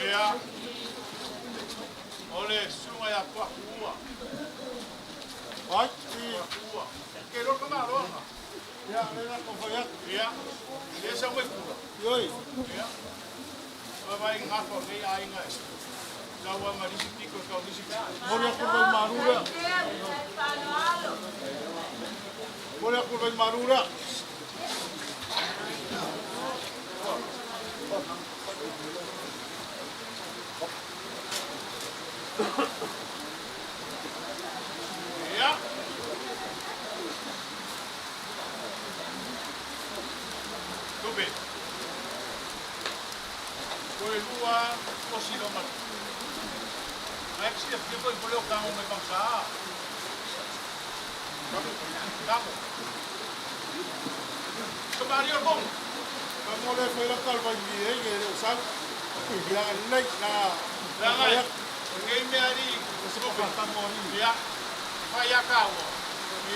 Ia. O le susuga ia Puakuua. Ai, Puakuua. Ke lo ka maloga. ia, lea la taumafai atu. Ia. Le sa mai pula. Ioe. Ia. O vai ngafa o nei aiga. Lau ma nisi piko kau nisi piko. Momoli atu le vaimalu lea. Momoli atu le vaimalu lea. Ia. Tupe. Toe lua osi lo matu. Ai si e fia foi leo kango mai pangsa. Kango. Kamari o kong. Kango le fai la kal vai mi e le o sau. Ia lelei la. Langa. Ngai mea ni. O se faatago ali. Ia. Fai ia kaua.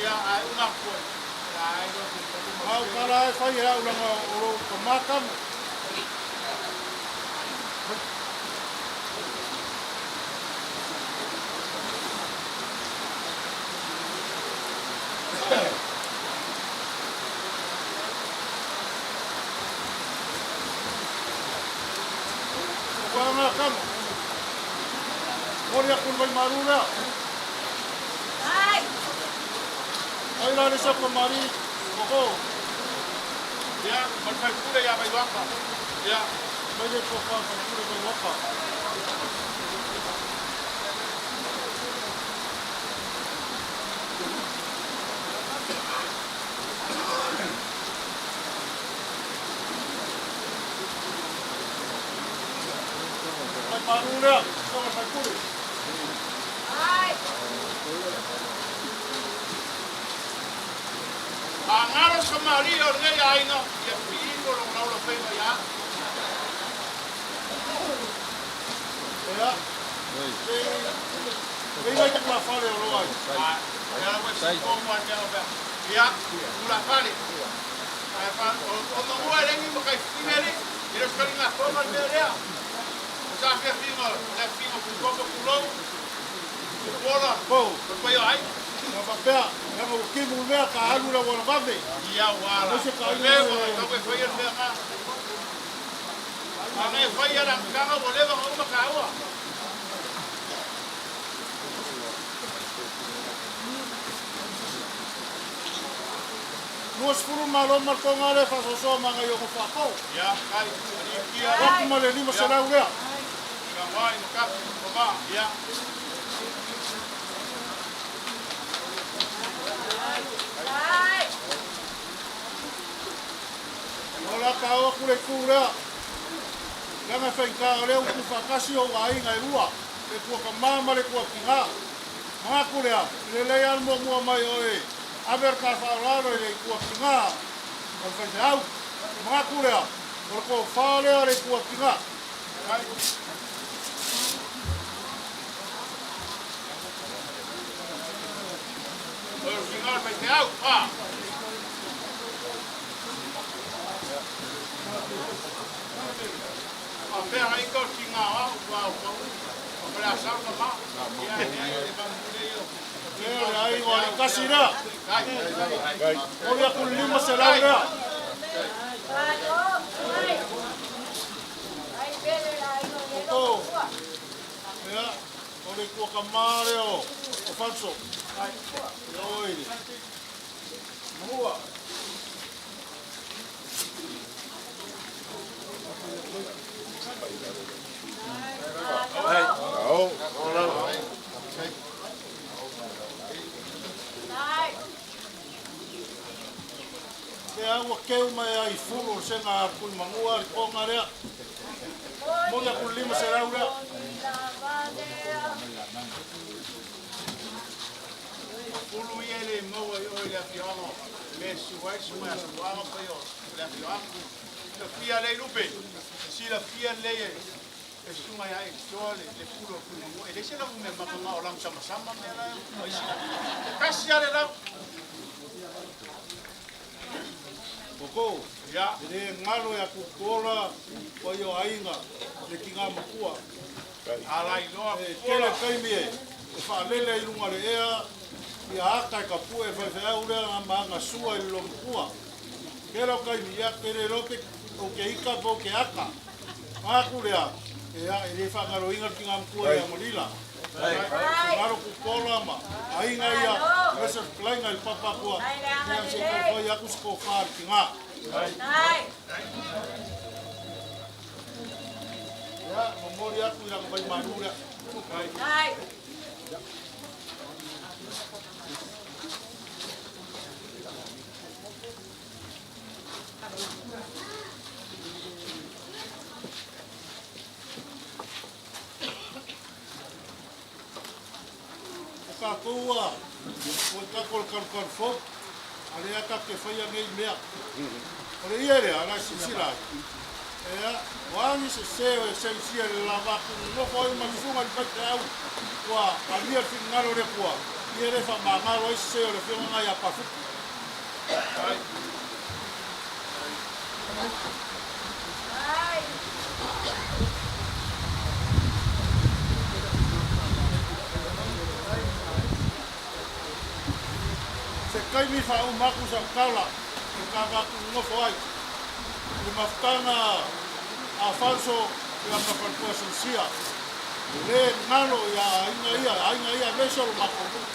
Ia ai una koe. Ai no. Au kala e fai e au langa o lo ka makam. Tofa kamo. Momoli atu le vaimalu lea. Ai la le sa kamari. Koko. Ia, ma le faipule ia mai waka. Ia. Mai le tofa faipule mai waka. Vaimalu lea. Tofa faipule. A ngaro Samaria o lenei aiga, ia piino lo lau la whenga ia. Ia. Ei mai tula fale o lo ai. Ia la wai ko mo ane o bea. Ia, tula fale. Ai fa o mo ua lengi mo kai finele, e lo skali nga koma le mea lea. O sa fia fingo, le fingo ku koko ku lou. Ku pola, Po. ku pai ai. Na papea, langa ua kimu le mea ka alu la wala vave. Ia wala. Mo se ka O le wa ka koe whai le mea nga. A ngai whai ala mkanga o leva nga uma ka ua. 20 malo ma le toga lea e faasoasoa ma ngai o faatoo. Ia, kai, ali kia. Atu ma le 500 lea. Ia wai, no kapi, o ma, ia. O la ka o atu le itu lea. Leaga e faigata o lea upu faatasi o ou aiga e lua, le tua tama ma le tua tina. Manatu lea, i lelei lava le muamua mai o e ave le ta faaaloalo i le tua tina o le faifeau. Manatu lea, o le tofa lea a le Itu Atina. O le usiga o le faifeau. A. Faapea ai ka o tiga o au ua au pau. O Faleasau na ma. Ia, ia, e mamule ia. Lea le aiga o Alikasi lea. Momoli atu le 500 lea. Koko. Ia, o le ituakamā lea o Falso. Ia oi. Mua. Lea ua keu mai ai fulu o le sega a Tuimanua le toga lea. Momoli atu le 500 lea. Ulu ia e le maua i oe i le afioaga o le susu ai le susuga ia Samoaga ma paia o le afioaga. Silafia lelei Lupe, silafia lelei e le susuga ia Ekitoa le le pulu o Tuimanua. E leai se lavu mea maka na o lanu samasama mea la e ma isi. E tasi lava le lau. Koko, Ia. e le galo ia Tupuola paia o aiga le tiga matua. Ala iloa E Tupuola. tele taimi e faalele ai i luga o le ea ia ata e ka pue faifeau lea ga ma aga sua i le lomatua. Tele o taimi ia te le iloa pe ou te ika pe ou te aka. A atu lea, ea e le faagaloina le tiga matua ia Malila. Galo Tupuola ma aiga ia aemaise le fetalaiga i le papa atua ia se i taumafai atu se tofa a le tiga. Ia, momoli atu i lana vaimalu lea. O tatou a, o le tatou le kalukalu fou, a lea tatou te faia nei mea. O le ie lea, la e silasila ai. Ea, o a ni sese o e seisia i le lava atu, nonofo ai ma le susuga i le faifeau, ua alia le finagalo o le Atua, ia le faamagalo ai sese o le afioga lena ia Pafuku. Se taimi faauma atu sau tala i ta matou nonofo ai i le mafutaga a Falso ia ma Faletua Siisia. E le galo ia aiga ia, aiga ia aemaise o lo matou nuu.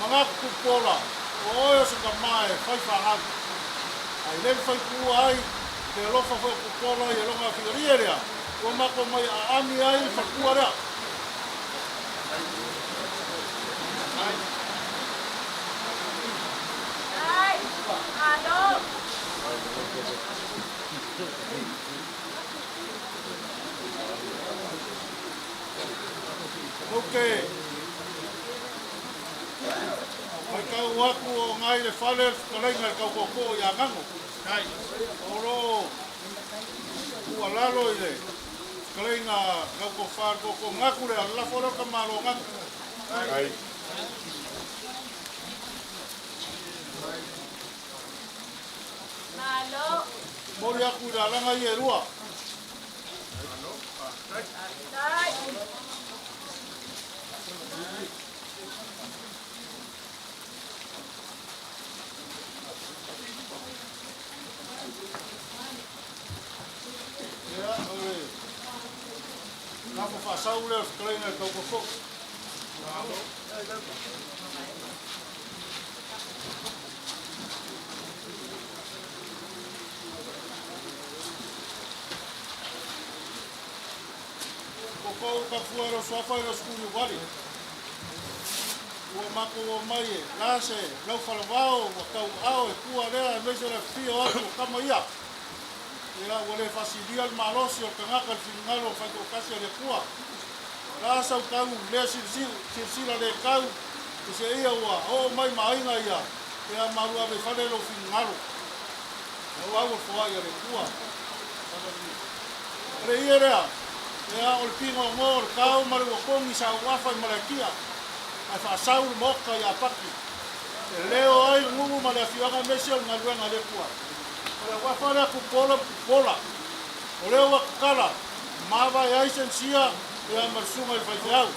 Manatu Tupuola, o oe o se tama e fai faagau. Ae le mafai tuua ai te alofa foi o Tupuola i lona afiolie lea ua matou mai aami ai le faletua lea. Ou te matau atu o ngai le fale le fetalaiga i le tautootoo ia Gano. O lo o tuualalo i le fetalaiga lau tofa le tootoo manatu lea, lafo lea o le tamaloa Gano. Momoli atu i le alaga ia e lua. Ia, o le lafo faasau lea o le fetalaiga i le tautoko. Ko kou ka fua e lou suafa i lou 18. Ua matou omai e la se lau falavao ua tauaao e tua lea aemaise le afifio atu o tama ia. Ia ua le faasilia le malosi o le tagata i le finagalo o faitoatasi a le Atua. La sau tau lea silasila le tau i se ia ua oo mai ma aiga ia, ia malu ave i fale lou finagalo. Auau o le foai a le Atua. O le ie lea, ea o le pigogo o le kau ma le uakogi sa ou afa i Malaekia, ae faasau le maota i Apaki. E leo ai le nuu ma le afioaga aemaise o le galuega a le Atua. O le auafa lea Kupola ma Kupola. O lea ua tatala, mavae ai Sensia ea ma le susuga i le faifeau.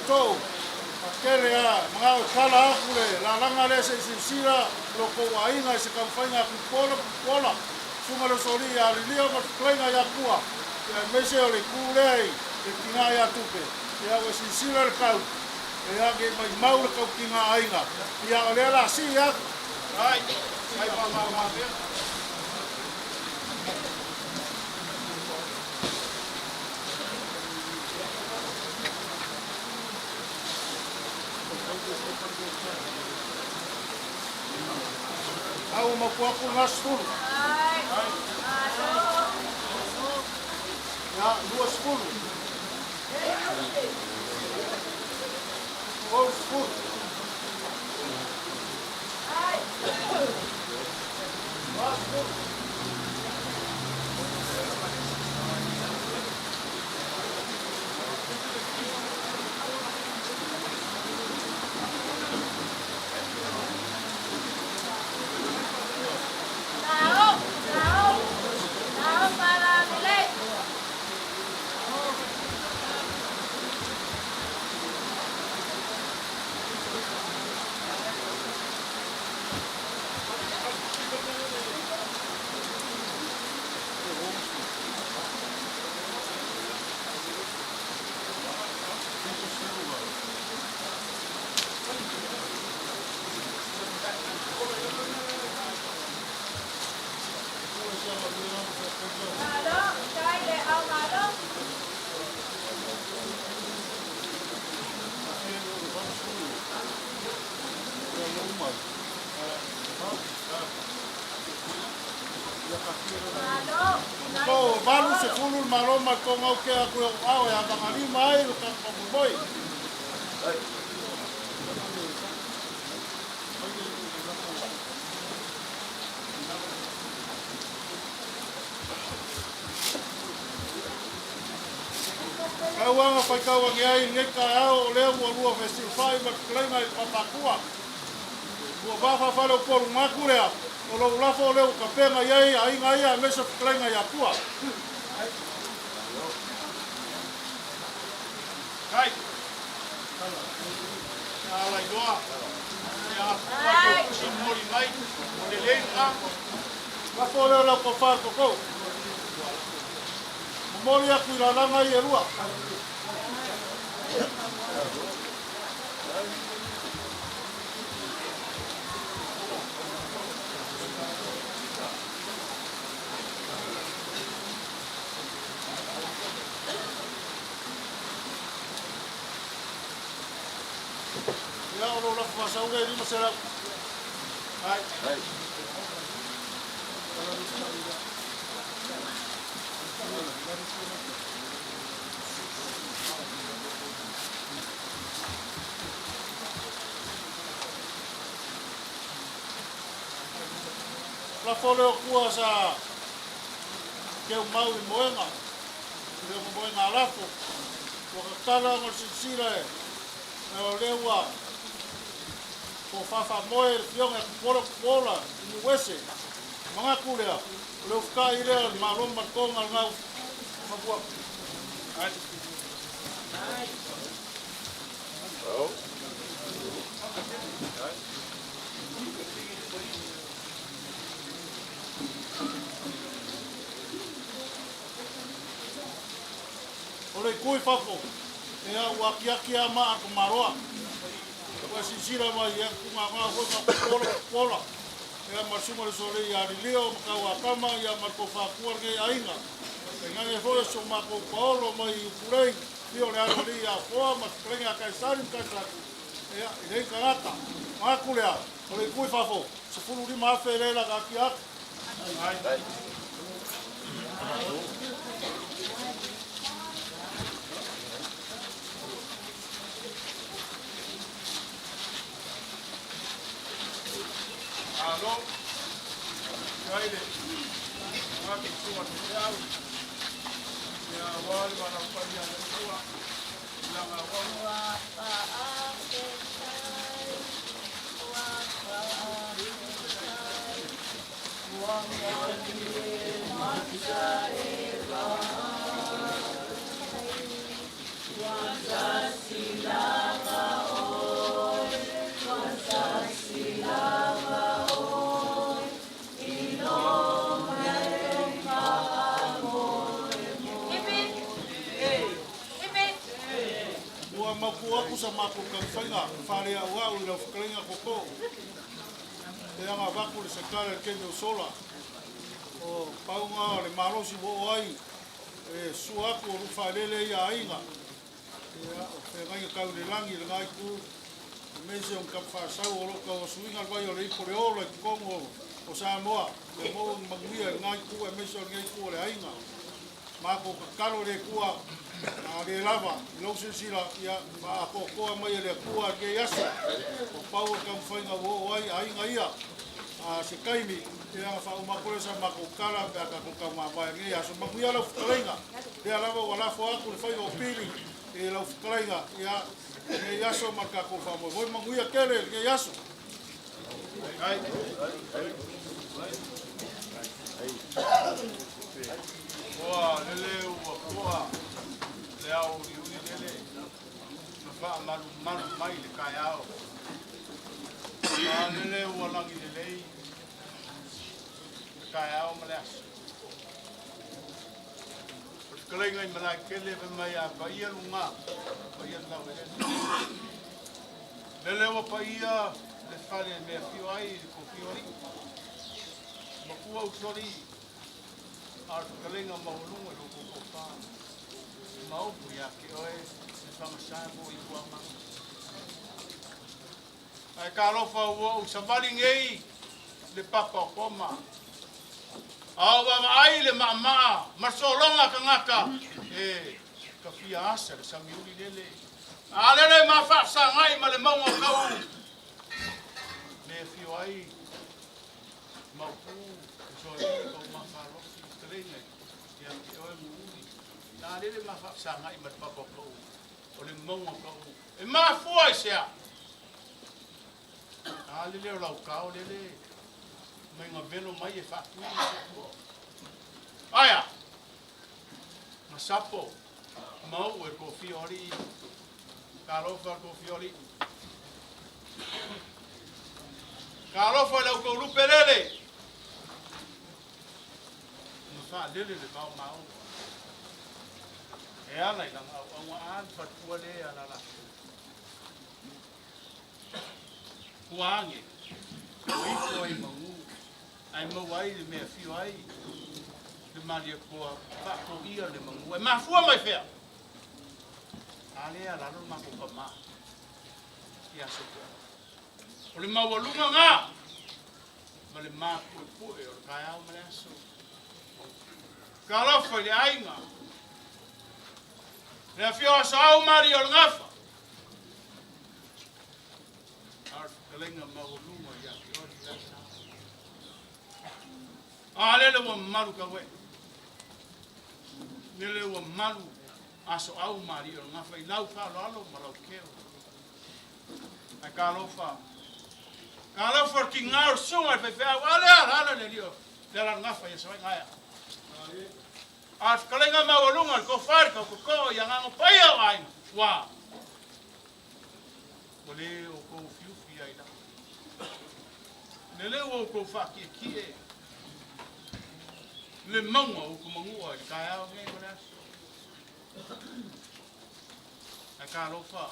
Tou, tele a magao e kala aku le lalaga lea se i silasila lo kou aiga i se taumafaiga a Kupola ma Kupola, susuga le Usoalii ia Alilio ma le fetalaiga ia Kua, ia aemaise o le itu lea i le tina ia Tupe, ia ua silasila le tau, ia nei maimau le tautiga aiga, ia o lea la sii atu. Ai, ai faamama. Au mapu aku le 40. Ia, 20. 30. 40. Lao, lao, lao para lelei. Malo, tai le au malo. Malo, To, 80 le malo ma le togau ke aku e o ao e avagalima ai le tatou faamoemoe. Tauaga faitau age ai i lenei taeao o lea ua lua fesilafai ma le fetalaiga i le Papakua. Ua vafaafale o Upolu manatu lea, o lou lafo o lea ua tapena i ai aiga ia aemaise o fetalaiga ia Tua. Ai. Ala iloa. Ia afua ke kusi moli mai. O le lei na. Lafo lea o lau tofa i koukou. Momoli atu i lalaga ia e lua. Ia, o lou lafo faasau lea e 500. Ai. Lafo lea o tua sa keumau i moega, lea o moega a lafo. Ua tatala ona o le silasila e o lea ua tofafamoe le fioga e Kupola Kupola i Niuese. Manatu lea, o le ufutai lea o le Malo ma le toga lena mafua. Ai. O le itu i fafo, ea ua akiaki a maa ko Maroa. Ua silasila mai ia tugāgā foi ma Kupola Kupola. Ea ma le susuga i le Usoalii ia Lilio ma Tauatama ia ma le Tofakua lenei aiga. Tainane foi o si o matou paolo mai i Upulei, fia o le alo alii ia Afoa ma fetalaiga ia Kaisari ma Kaisari. Ea, i lei tagata. Manatu lea, O le itu i fafo, $15,000 lea la taatia atu. Malo, faafetai le tagata sua le feau. Ia aua le valaau paia a le Atua i lana auauna. Ua mapu atu sa matou taumafaiga faaleauau i lau fetalaiga Koko e aga avatu le sekala i le taimi o sola. O pauga o le malosi ua oo ai e sua atu o luu faaeleele ia aiga. Ia, o feagaiga tau i le lagi i lena itu, aemaise o ni tama faasau o lo o tauasuina le vai o le ipu o le ola i totonu o Samoa, ia maua ni manuia i lena itu aemaise o lenei itu o le aiga. Matou tatalo i le Atua, a le lava i lou silasila, ia faaatoatoa mai e le Atua lenei aso, o pau o le taumafaiga ua oo ai aiga ia. A se taimi, ia ona faauma atu lea o sa matou tala pe a tatou taumavae i lenei aso. Manuia lau fetalaiga, lea lava ua lafo atu le faiva o pili i lau fetalaiga, ia, lenei aso ma le tatou faamoemoe. Manuia tele lenei aso. Ua lele ua toa le ao uliuli lele na faamalumalu mai le taeao. A lele ua lagi lelei le taeao ma le aso. O le fetalaiga i Malaetele fai mai a paia luga, paia le lauelele. Lele ua paia le fale e mea afio ai le kofi o alii. Matua usoalii, a o le fetalaiga maualuga i lo outou toafa. Ma upu ia te oe le fagasa mo i Tuamaga. Ae talofa ua ou savali nei le papa o Koma. A o vaavaai le maamaa ma le sologa tagata e tafia asa le samiuli lele. A lele ma faafesagai ma le mauga o Kauu, me afio ai Maupu, Usoalii, Kaumafalofi, Fetalaiga ia te oe Muuli. Na lele ma faafesagai ma le papa o Kauu, o le mauga o Kauu. E mafua i se a? A lele o Laukao lele mai gavelo mai e faatui le soifua. Aia! Masapo, mau e kofia o alii. Talofa le kofia o alii. Talofa i lau taulupe lele. Na faalele le vao maua. E ala i lana auauna a le faletua le ala latou. Ua age, ua ifo ai magu, ae maua ai le mea fio ai le Malietoa faatoia le magu. E mafua mai fea? A lea lalo le matou tama ia Sopoa. O le maualuga nga ma le mapuepue o le taeao ma le aso. Talofa i le aiga. Le afio a Saau Maria o le Gafa. A o le fetalaiga maualuga ia te oe le Saau. A lele ua malu tauee. Lele ua malu asoau ma alii o le Gafa i lau faaaloalo ma lau keo. Ae talofa, talofa le tiga o le susuga i le faifeau, a lea ala le alii o le ala o le Gafa ia Savaii Gaea. A o le fetalaiga maualuga i le tofa i le tautotoo i agaga paia o aiga, ua Ua le outou ufiufi ai la. Lele ua outou faatietie le mauga o Utumanua i le taeao nei ma le aso. Ae talofa,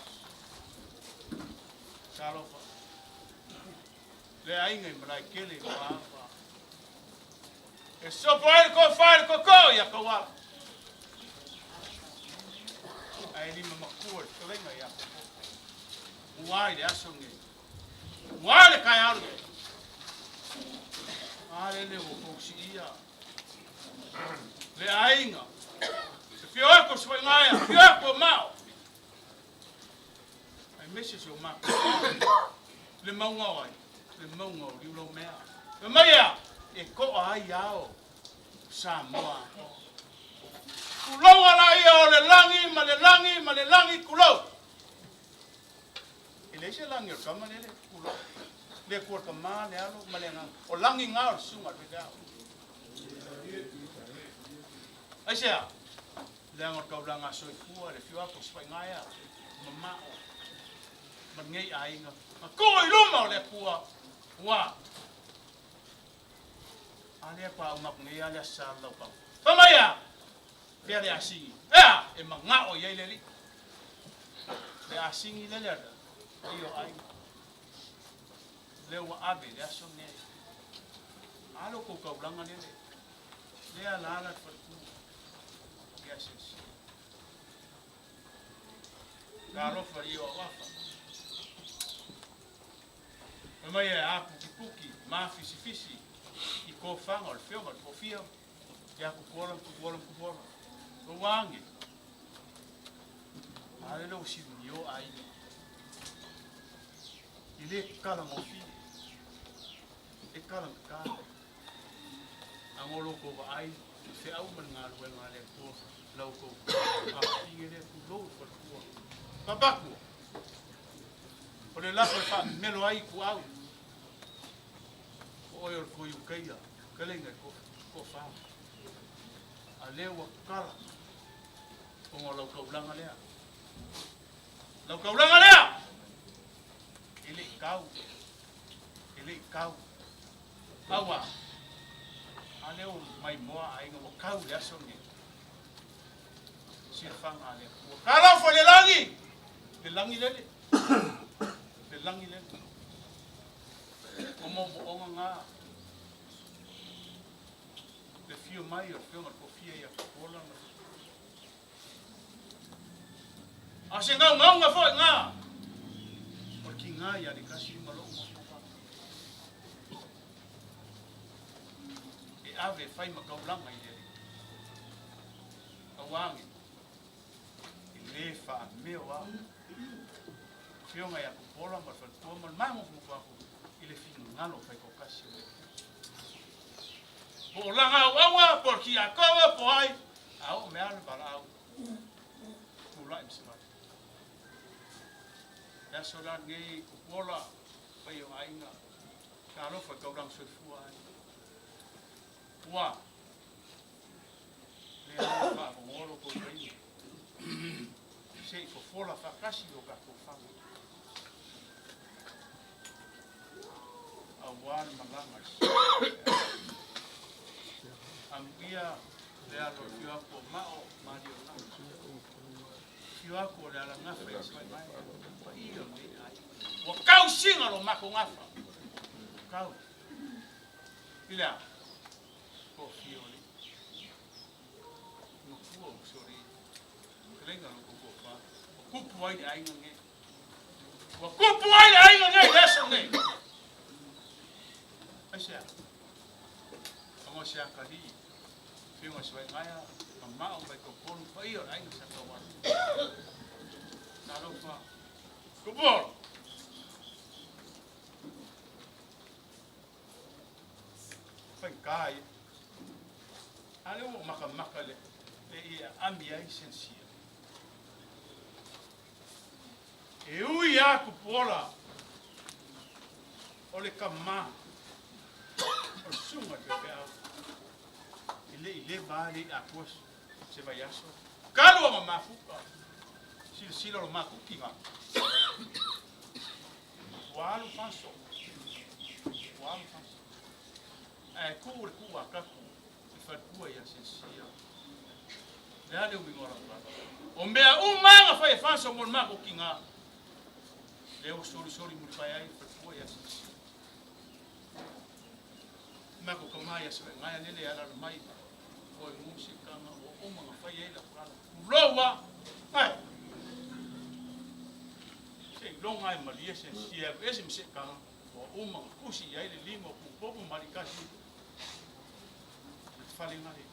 talofa, le aiga i Malaetele i Muafa. E sopo ai le tofa i le toto ia Tauala. Ae lima matua le fetalaiga ia Koko. Ua i le aso lenei. Ua le taeao lenei. A lele ua fausiia le aiga. E fio atu o Sefaigaia, fio atu o Mao. Aemaise si o matou le mauga o ai? Le mauga o Liulaumea. Fai mai ea, e toa ai ao o Samoa atoa. Tulouna laia o le lagi ma le lagi ma le lagi, tulou. E leai se lagi o le tama lele, tulou. Le Atua le Tama, le Alo ma le Agaga. O lagi na o le susuga a le faifeau. Aisea? Leaga o le taulaga soifua, le afio atu o Sefaigaia, mamao ma lenei aiga, na tuu i luma o le Atua, ua a lea pa uma atu nei a le Aso Sa le Laupau. Fai mai ea? Fea le asigi? Ea! E manao i ai le alii. Le asigi lele a le paia o aiga. Lea ua ave i le aso lenei. A lo tou taulaga lele. Lea alaala le faletua. Ia silasila. Talofa i o afa. Fai mai e a pukipuki, ma fisifisi i kofaga o le feoga o le toafia, ia kukuola ma kukuola ma kukuola. Ua age. A lele ua silunio aiga. I le kalagofie. E kalagata. A o lo outou vaai i feau ma le galuega a le Atua la outou afafine lea tulou le faletua. Papaku, o le lafo e faamemelo ai ituau, o oe o le Toiukeia, kelega i toafa. A lea ua kala ona o lau taulaga lea. Lau taulaga lea! E le i kau, e le i kau. Aua, a lea ua maimoa aiga ua kau i le aso lenei. Silafaga a le Atua. Talofa i le lagi! Le lagi lele. Le lagi lele. O moomooga na. Le fio mai o le fioga le kofia ia Popola ma A o se gaugauga foi na o le kiga ia Lekasi ma lou mafaufau. E ave e fai ma taulaga i le Alii. Aua age, e le faameo a Afioga ia Popola ma le faletua ma le magofogofu aku i le finagalo faitoatasi o le Atua. Po o laga auaua, po o le tiakoa, po o ai, a oo mea le valaau, tulai ma se vale. Le aso la lenei, Popola, paia o aiga, talofa i taulaga soifua ai. Ua le alofa faavanoa lo tou taimi, se i fofola faatasi lo tatou fana. Aua le malaga i Amuia le alo o le fio atu o Mao ma Aliolagi. Fio atu o le alagafa ia Savaimai, paia o lenei aiga. Ua tau siga lo matou gafa. Tau. I le a? Po fio le. Matua o sori. Kelenga lo koko pa. O kupu ai le aiga nei. Ua kupu ai le aiga nei i le aso nei. Aisea? Ona o se atalii, Afioga i Savaegaea, mamao mai totonu paia o le aiga sa tauala. Talofa. Kupu! Faigata ia. A lea ua makamaka le le ia ami ai sensia. E ui lava Tupuola o le tama o le susuga i le faifeau, e le i leva lava le i atoa se vaiaso, talu ona mafuta, silasila lo makuki na. Ua alu faso, ua alu faso. Ae tuu le tuu a tapu i faletua ia Sensia. Le a le uiga o lau tala? O mea uma na fai e faso mo le makukiga, lea ua solisoli mulipae ai le faletua ia Sensia. Mako ka mai a Savaegaea lele e alaala mai o e musikaga ua uma na fai ai lau tala. Tulou a! Ai! Seiloga e malie Sensia e alu ese ma se'ekaga. Ua uma ona tusi i ai le lima o Tuupopo ma Alii-tasi o le fale gale.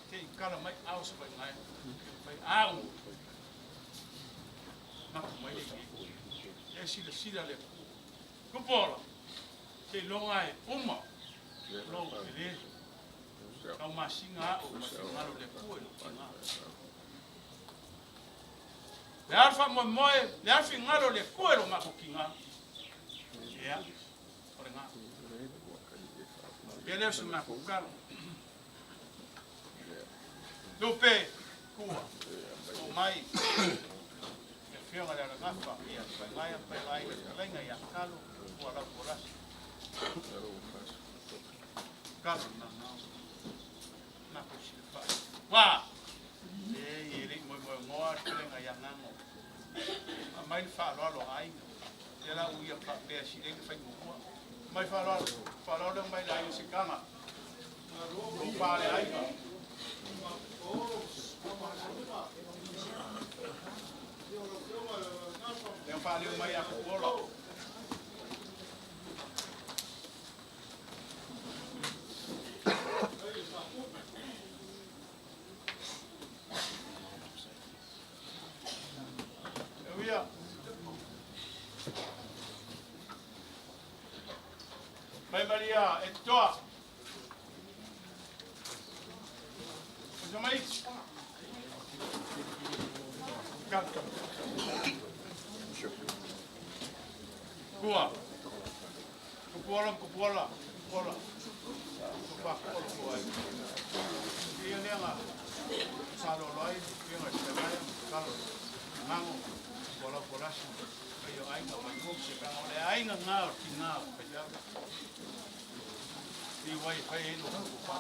Te i kala mai ao se vai fai au. Maku mai le e sila sila le ku. Kupola. Te longa e uma. Lo le. Kau masinga o masinga lo le ku e lo tinga. Le alfa mo moe, le alfi ngalo le ku e lo maku kinga. Ia, o le ngā. Pe leo se maku kalo. Lupe, kua, o mai, e fionga le alagafa, ia, pai mai, pai mai, le ia kalo, kua lau polasi. Kalo, na, na, na, ku sila pa. Wā! E, i le moe moe ngoa, felenga ia ngango. A mai le whaaloalo aiga. Te la uia pa pea si le whai mua. Mai whaaloalo, whaaloalo mai la aiga se kanga. O pa le aiga. Leo whaaleo mai a kuola. Uia. Mai Maria, e toa. O mai. Kaka. Kua. Kupuola, kupuola, kupuola. Kupa kuola kua. Ia lea sa lo loi, ia ngai se mai, kalo. Mango, kuola kuola si. Ai o ainga mai mo se ka ole ainga ngā o ki ngā o kai au. I wai whai e no kupa.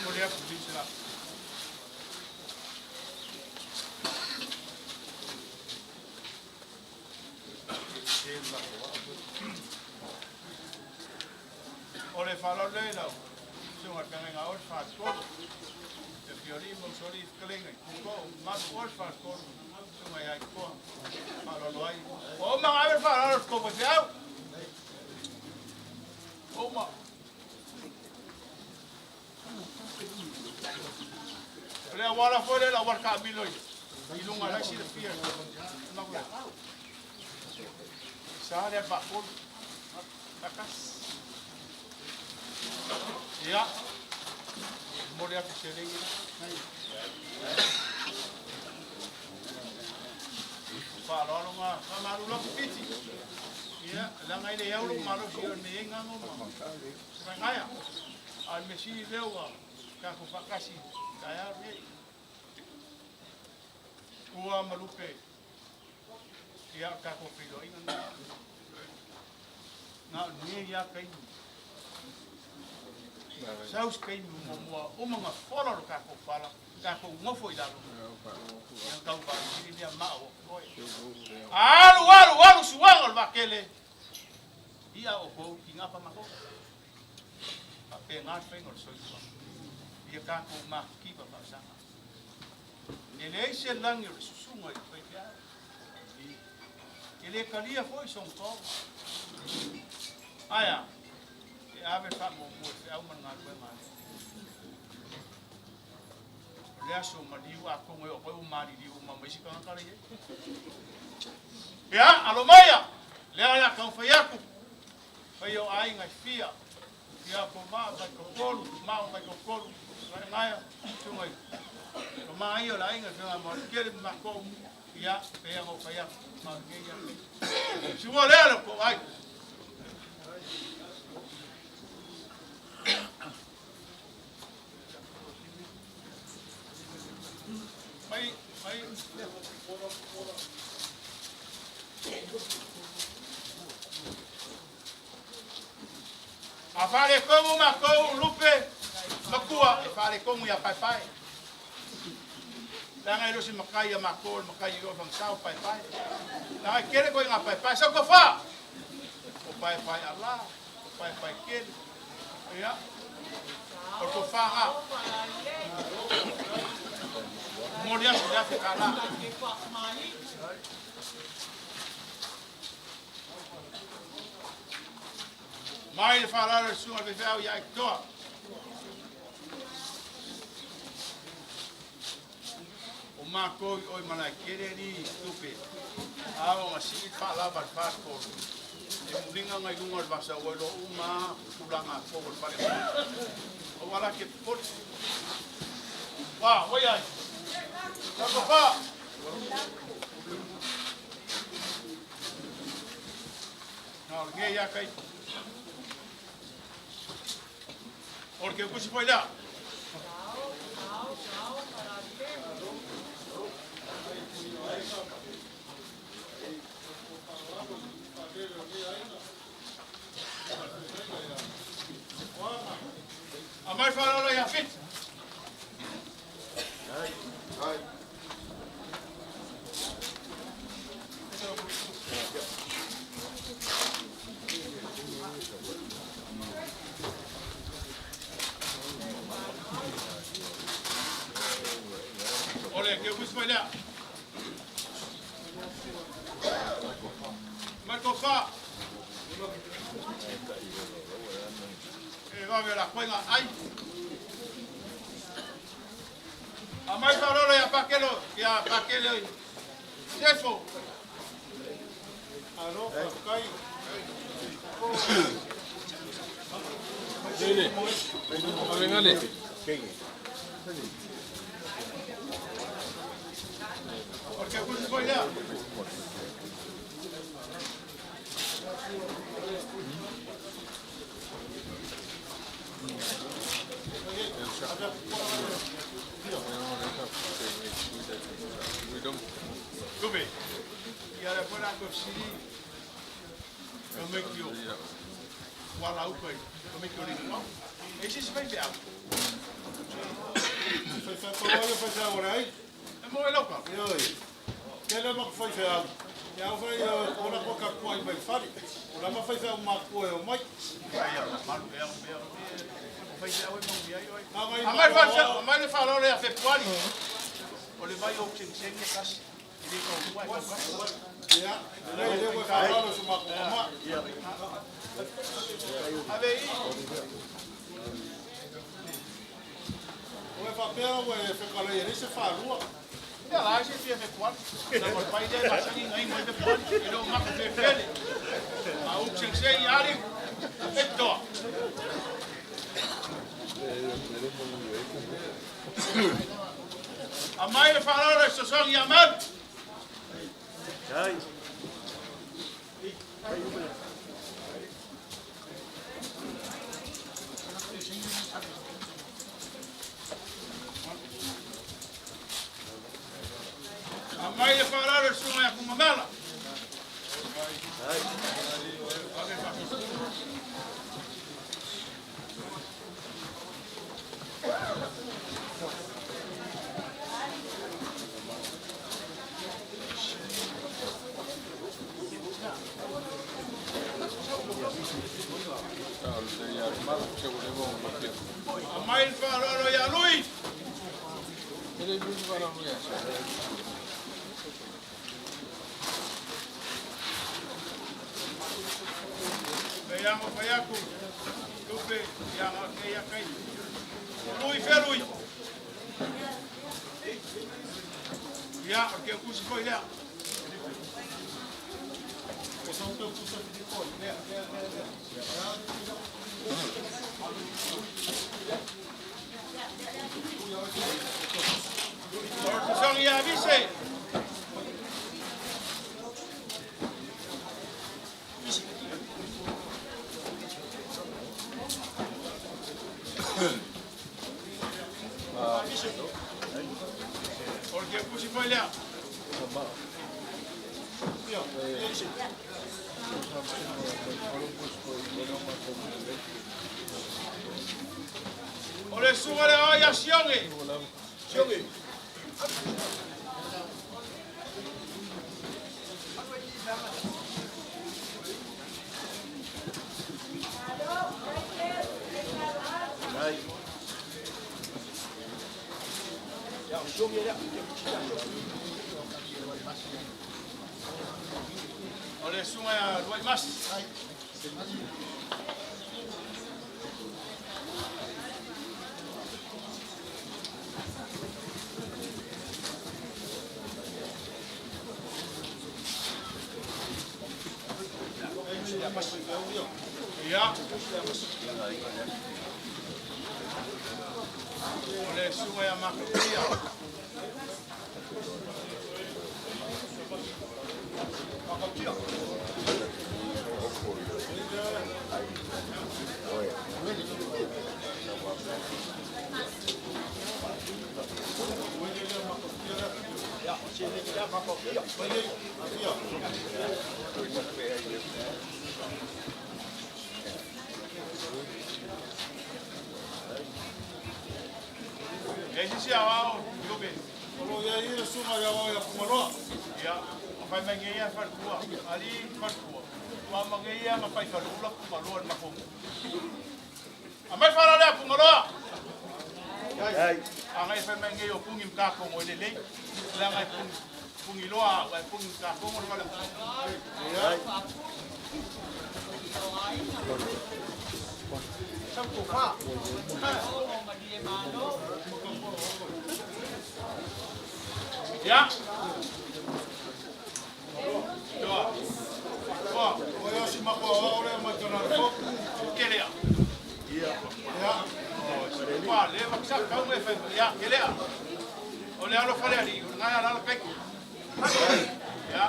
Mo lea ku la. O le whalo le lau, sunga kanga o le whaatolo. Te fiori mo sori kalenga, kuko, matu o le whaatolo. Sunga iai koa, whalo loai. O mga ave whalo ko po te au. O ma. Le wala fo le la war ka miloi. I lunga lai si le fia. Sa le ba kol. Takas. Ia. Mo le atu se lengi. Wha loa ngā, wha maru loku piti. Ia, langa i le iau malo si o me enga ngoma. Se vai ngaia. A me si leo wa, ka ko whakasi, ka ea nei. Kua malupe. Ia, ka ko whiro inga ngā. Ngā ne ia kai. Saus kai mo mua, o mga whora ro ka ko whala, ka ko ngofo i lalo. Ia kau pa siri mea mao koe. Alu, alu, alu, suanga o wakele. Ia o kou ki ngā pamako. Pa pe ngā whenga o soifua. Ia ka ko ki pa pausanga. Ne le se langi o le susunga i whai pia. E le kalia foi song tō. Aia, e ave wha mō mō e au man ngā rue ngā le. Le aso maliu a kongo e o koe o mari riu ma mai sika ngā kare e. Ia, alo maia, lea la kau whai aku. Whai o ai ngai fia. Fia ko maa mai ko kolu, maa mai ko kolu. Whai ngaia, tungai. Ko maa ia la inga whia mo kere ma ko. Ia, pea ngau whai aku. Ma nge ia. Siwa lea le ko ai. Mai, mai. A whare kongu ma kou lupe makua e whare kongu ia pai pai. Langa i rosi makai ia mako makai i o whangsau pai pai. Langa i kere koe ngā pai pai. Sau ko wha! O pai pai ala, o pai pai kere. Ia. O le tofa momoli atu le $1,000. Mai le faaaloalo i le susuga i le faifeau ia Aitotoa. O matou i o i Malaetele alii tupe, a oo ina sii le faalava i le 43, e muliga ona i luga o le vasa ua iloa uma lava tulaga fou o le fale. Aua la te popole. Ua, ua i ai. Lau tofa. Na o lenei lava taimi. O le teutusi foi lea. Aumai faaaloalo ia Fiti. O le teutusi foi lea. Mai tofa. E vave la koinga ai. Aumai faaaloalo ia Pakelo, ia Pakele Sefo. Alo, faafetai. O le teutusi foi lea. Tupe. Ia le foi la fesili tamaiti o ua lauka i tamaiti o le mau. E sisi faifeau. Faifeau pau lava le faifeau o le ai. E mo e lauka. Ioe. Tele ma faifeau. Ia au fai o la ko ka kuai mai fale. O la ma faifeau matutua e omai. Ai a malu e au mea. O faifeau e manuia ai oe. Agai Aumai faifeau, aumai le faaaloalo ia Fepuari. O le vai o Tsegisegi e tasi. E le taulua e taukasi. Ia, lelei lea ua e faaaloalo i so matou tama. Ave i. Ua e faapea ua e fetalai e leai se faalua. Ia la se fia Fepuari. Na mo le pai lea e masani na inu ai Fepuari. E le o maka fefele. A u Tsegisegi ali. E toa. Aumai le faaaloalo i fesoasoani ia Malu. Aumai le faaaloalo i le susuga ia Tugamala. Aumai le faaaloalo ia Lui. Peiago fai atu. Tupe ia nga ia kai. Lui fea Lui. Ia, o le teutusi foi lea. O sa teu pusa Filipo. Lea, lea, lea, lea. O le fesoasoani ia Avise. O le teutusi foi lea. O le susuga le ao ia Sioge. Sioge. O le susuga ia Luaimasi. Ia. O le susuga ia Makautia. E sisi aoao Iobe. O lo o i ai le susuga ia Aoao ia Fugaloa. Ia, ma fai mai nei ia faletua, alii faletua, ua ma nei ia ma fai faleula Fugaloa le matou. Aumai fala lea Fugaloa. A ngai fai mai nei o pungi mkakongo e lelei, leaga e pungi, pungi loa au, ae pungi mkakongo le fale. Ia. Toa. Toa. O ia si makou aoao lea mai Kanalefou. Kelea. Ia. Ua leva sa kau me fai ia kelea. O le alofa le alii, o le ngai alala kaiko. Ia.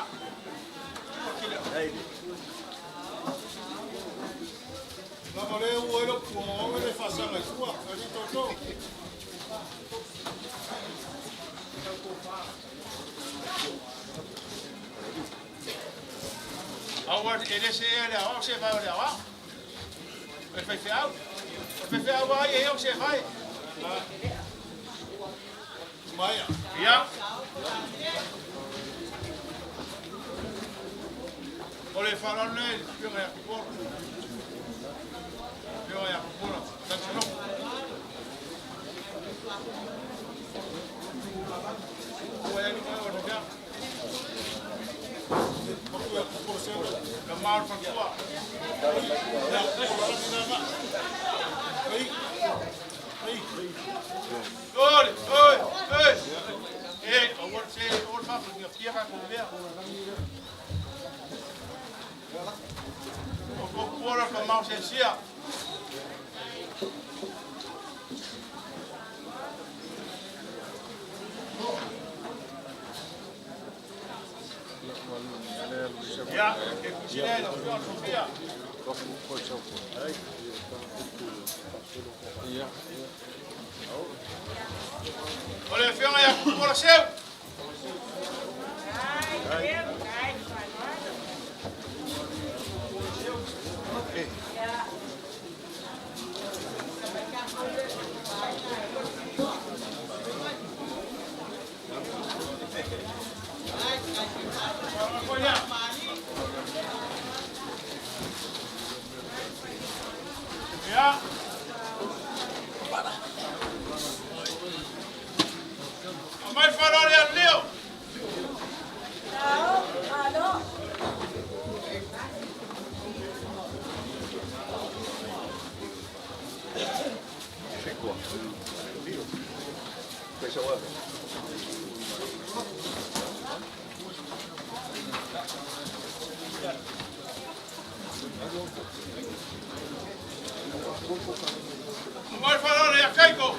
Lava le ua ai le pua o le faasaga i tua. Ali toto. Aua e le se le ao se vai o le ao. E fai feau. O fai feau ai e o se vai. Maia. Ia. O le faaaloalo le afioga ia Popolo. Afioga ia Popolo. Tasiloko. Ua ia lima o le fea. Maku ia Popolo selo. Ka maul faletua. Ia, Popolo selo. Ai. Ai. Oi, oi, oi. E, o ua se o le fafu ni fia ka ko mea. O ko kuala ka mau se sia. Ia, e kusine le afioga Sofia. O le afioga ia Kupola Seu. Ia. Aumai faaaloalo ia Leo. Malo, malo. Aumai faaaloalo ia Kaiko.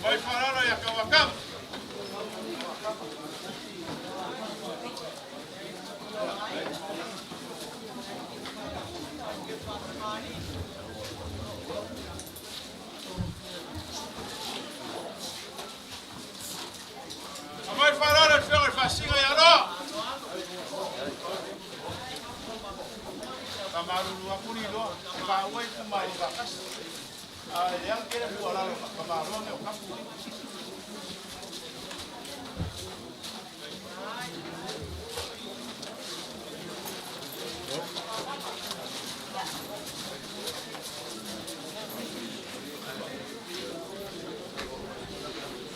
Aumai faaaloalo ia Kawakama. Aumai faaaloalo le afioga i le Faasiga ia Loa. Faamalulu atu iloa, e paua i itumalo faatasi. Ae leaga tele tuualalo a Malo nei o tapu.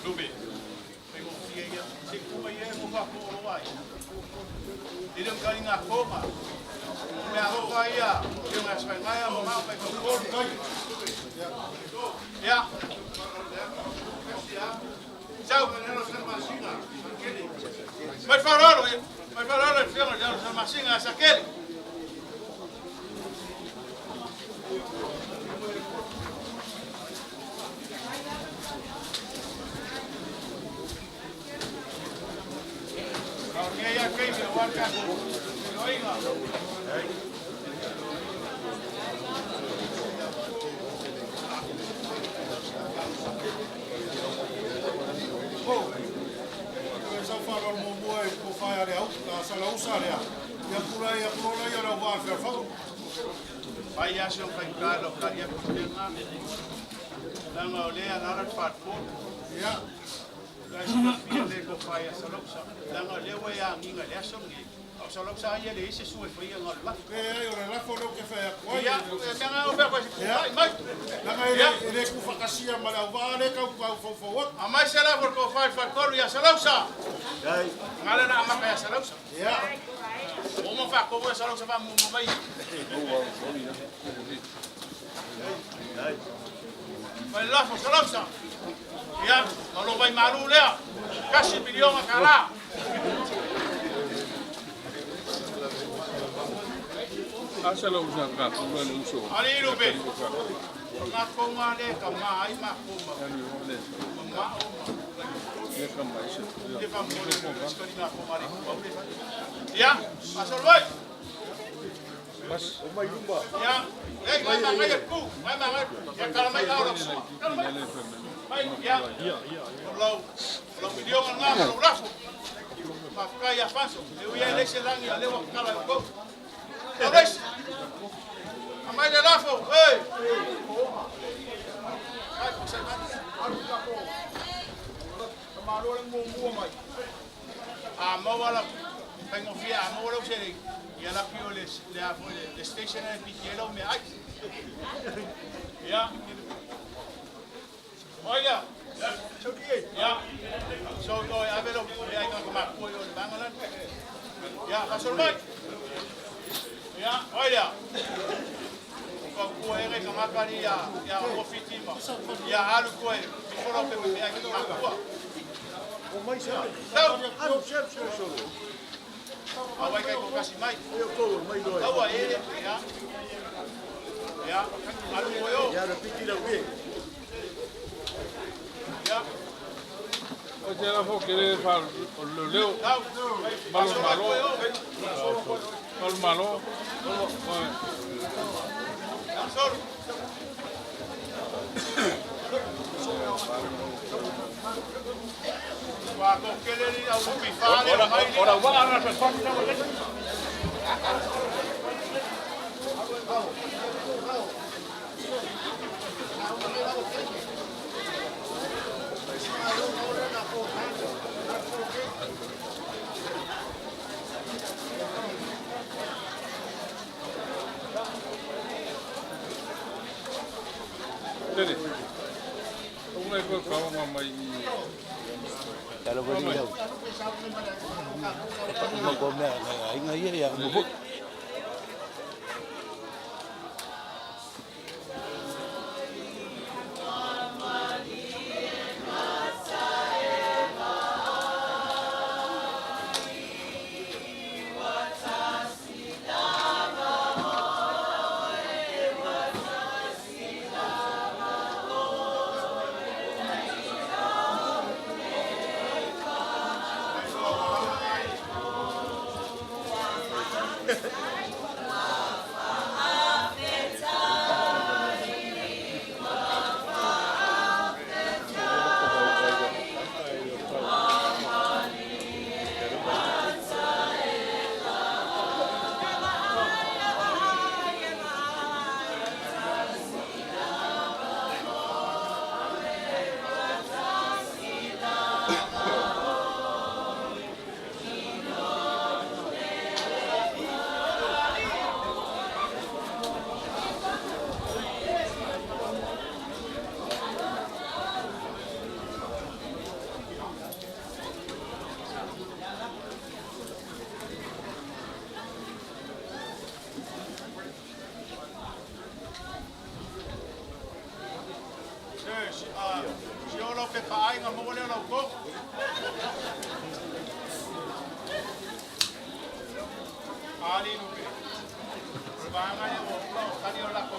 Lupe, faigofie ia, se i tu mai ia e faafofoga ai. E le o ni taliga toga. O mea alofa ia, e o Sagaia ma mao mai fautolu. Ia. Sau. Mai faaaloalo, mai faaaloalo le afioga i le Salamasina Sakele. Sau faaaloalo muamua i le tofa ia Salausa lea. Ia tulai atu loa lea o le auvaa o le fealofani. Fai lava si ona faigata i lau tali atu i le mea lena, leaga o lea e alaala le faletolu. Ae silafia le tofa ia Salausa, leaga o lea ua e agiga i le aso lenei, a o Salausa lava ia e leai se sue e faia na o le lafo. Leai, o le lafo lea ou te fai atu ai. Ia, o le mea lena ua fai atu ai, tulai mai. Leaga e le tuufaatasia ma le auvaa lea e tau faufau atu. Aumai se lafo a le tofa i le faletolu ia Salausa. Lena na amata ia Salausa. Ia. Ua uma ona faatonu ia Salausa faamuamua mai. Fai le lafo Salausa. Ia, ma lou vaimalu lea, $1 miliona. Asa la usa ka pula le uso. Alii Lupe, o matou lena lea e kama ai matou ma mamao ma le faamolemole le sikaliga a le ituau le fai. Ia, faasolo mai. Ia, ei, mai magaia le tu, mai magaia. Ia, tala mai ao lau sua. Tala mai. Mai, ia. O lau, o lau miliona lena ma lou lafo. Faafetai ia Afanso. E ui ai e leai se lagi, a o lea ua tatala e outou. Tau leisi. Aumai le lafo, ei. Ai, sai mai. A maua lau faigofie, a maua lau seleni, ia lafi o le le a foi le station e piki ai lau meaai. Ia. Oi lea. Ia. So oi ave lau meaai tagata matutua i o i le vaega lea. Ia, faasolo mai. Ia, oi lea. O fautua ea nai tagata alii ia Rofiti ma ia alu toe ifo lau pepa meaai matutua. Tau. Auai kai toatasi mai. Aua e ia. Ia, alu moe o. Ia. O te la fo kere fa o le leo. Tau. Malo malo. Malo malo. Solo. Ua toatele le au lupe i fa lea o mai le. Ora wa ana sa fa na le. Tere. Unga ko ka nga mai. Talo ko ni au. Uma ko mea ngai inga ia ia mo. Si o lau pepa aiga maua lea o lau togo. Ali lupe. O le vaega lea ua uma o tali o lako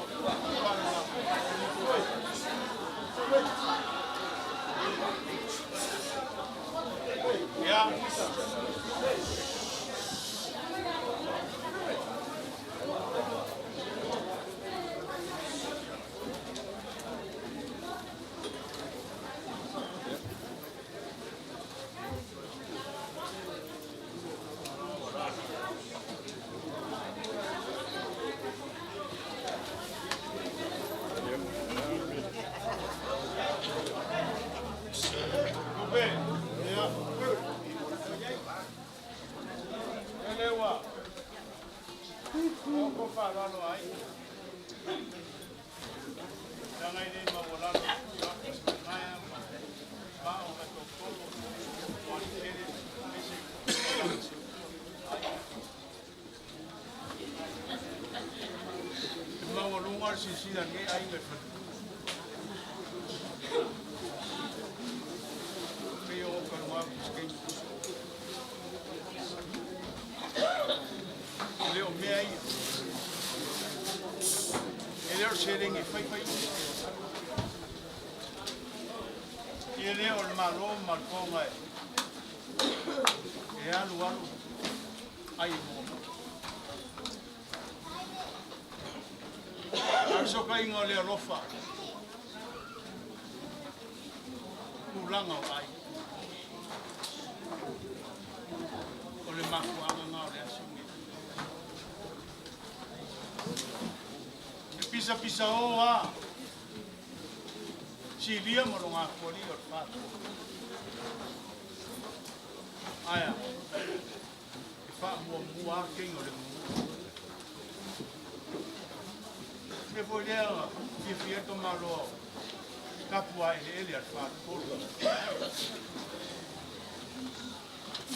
Ia. Lupe. Ia. Ele ua. O ko fa'aloalo ai. Leaga e lē maualalo gaea ma mao ma totolo o alitele aemaise e maualuga le silasila a lenei aiga i faletua. Pei o kaluga se taimi E le o mea ia. E le o le seleni e faifai uma. E le o le malo ma le toga e e alu alu ai e muamua. A o le sokaiga o le alofa, tulaga o aiga. O le mafuaaga na o le aso lenei. E pisapisa o a Silia ma loga atualii o le Fatu. Ae a? E faamuamua lava kegi o le aganuu. Mea foi lea na fiafia ai le tamaloa o tapuaeleele a le Faletolu.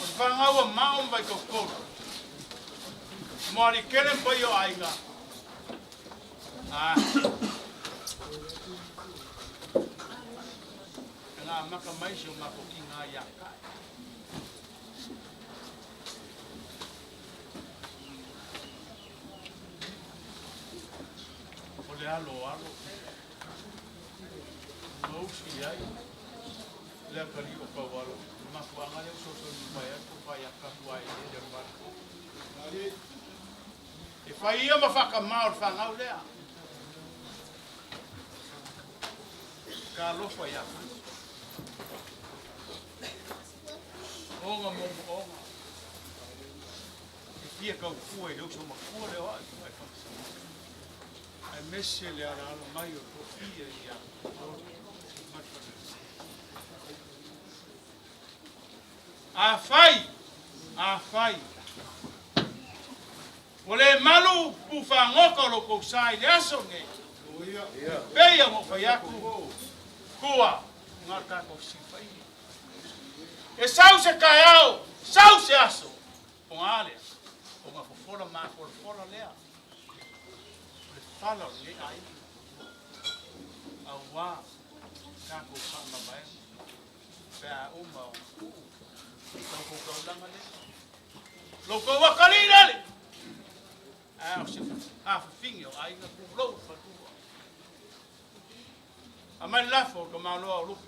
O le fanau a Mao ma Vaitotolu, Moalikele ma paia o aiga. Ah. Na amata mai si o matou tiga ia Tae. O le alo o alo. Ua usi i ai le atalii o Taualo, le mafuaaga lea ua soosooina mai ai le tofa ia Tapuaeleele o le Faletolu. E fai ia ma faatamā o le fanau lea. Talofa ia Keriso. Ona moomooga e fia tautua i le uso matua lea o au i Tamai Fagasa. Aemaise le alaala mai o le toafia ia Afai, afai, ua le malu pufagota o lo outou sa i le aso lenei, e pei ona ou fai atu, tua, na o le tatou fesilafaiga. E sau se taeao, sau se aso, ona a lea, ona fofola mafolafola lea o le fala o lenei aiga, aua tatou faamavaega pe a uma ona tuu la outou taulaga lea. Lo outou atalii lele, ae o se afafine o aiga tulou le faletua. Aumai le lafo o le tamaloa o Lupe.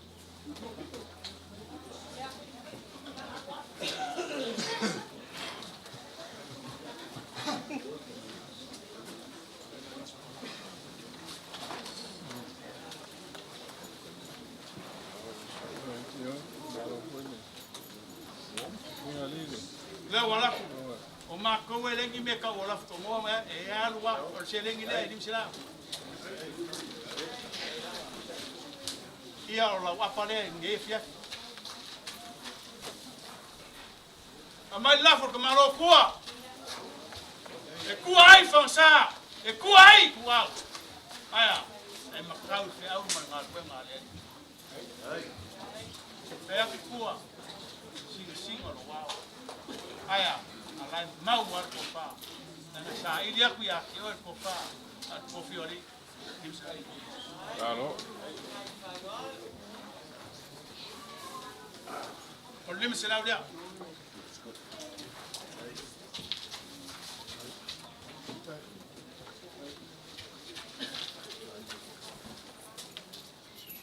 Lea ua alu atu, o matou e leai ni mea e tau o lafo tonoa e alu lava, o le seleni lea e $500. Ia o lau apa lea i lenei afiafi. Aumai le lafo o le tamaloa tua. E tua ai Fagasa, e tua ai Ituau. Ae a? E matau i feau ma le galuega a le Alii. Fai atu tua, sinasina lou ao. Ae a? A la e mau lava le tofa. Leaga e saili atu ia te oe le tofa a le tofi o Alii. Malo. O le 500 lea.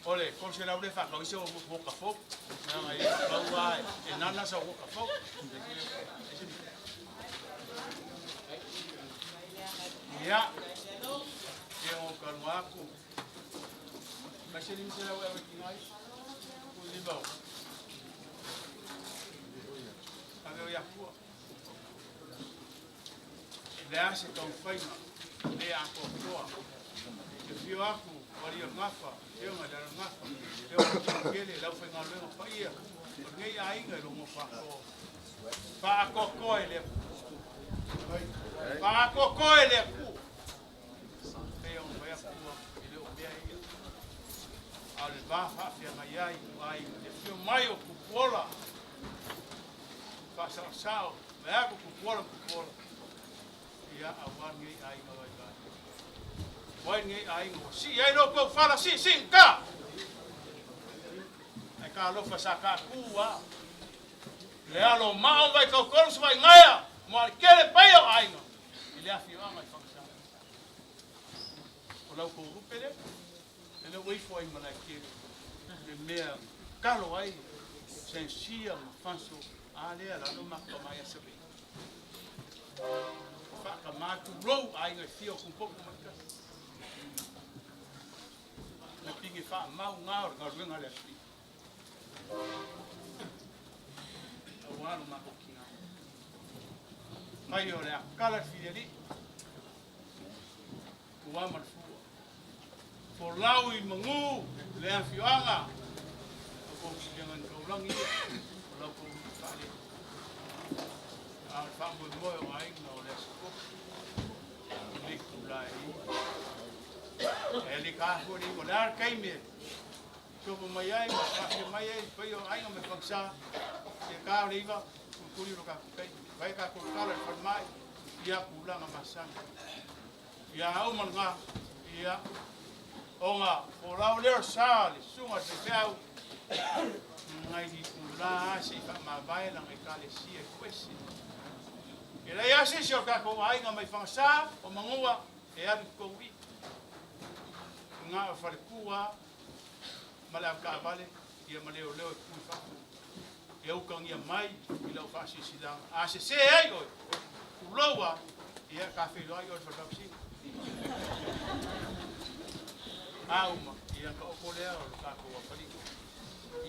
O le 300 lea whakau ise o waka fou. Nanga i whakau a e nana sa waka fou. Ia, e o kalua aku. Mai se 500 e awe ki ngai. Ku lima o. Ave o ia pua. Le a se tau whainga, le a toa. Te whio aku, wari o ngafa, te onga le ara ngafa, te onga ki kele, lau whai ngā luenga pa ia, o ngei a inga i rongo whakoa. Whaakokoa e le ku. Whaakokoa e le ku. Te onga whai akua, i le o mea ia. A le vā whaafia ngai ai, ai, te whio mai o kupuola. Whaasao, mea aku kupuola, kupuola. Ia a wā ngei a inga wai vai. Wai ngei a inga wa si ai lo kau whala si si ka. Ai ka alofa sa ka kua. Le alo mao vai kau kolu sa vai ngaia. Mo ale kele pai o ainga. I le afi o anga i whakasa. O lau kou rupe le. Le le uifo ai malai kele. Le mea kalo ai. Sensia ma fanso. A lea la no maka mai a sabi. Whaka mātu rou a inga whio kumpoku mai kasi. Na pingi wha mau ngā o ngā ruenga le ati. A wāno mako ki ngā. Mai o le a kala whireri. Ua ma le fua. Fo lau i mangu le awhioanga. O kou ki lenga ni kaulangi ia. O lau kou ruku whaale. A le whaamoi moe o ainga o le asikopu. O le kula e i. E le ka hua le o le ara kaime. Topo mai ai, ma whawhia mai ai, pai o ainga me whaksa. Te kā o le iwa, kukuri ro ka kukai. Vai ka ko kala e whalmai, ia kulanga masanga. Ia au man ngā, ia o ngā, o lau leo sa le sunga te whiau, ngai di kula se i whaamavae langa i ka le sia kwesi. E lei ase se o ka ko ainga mai whangasa, o mangua, e alu kou i. Ngā o wharekua, ma le au kaavale, ia ma leo leo e kui whaku. E au kangia mai, i lau whaasisilanga. A se se ai oi, kuloua, ia ka whenua ai oi whakausi. A uma, ia ka oko lea o le tākou wapari. I,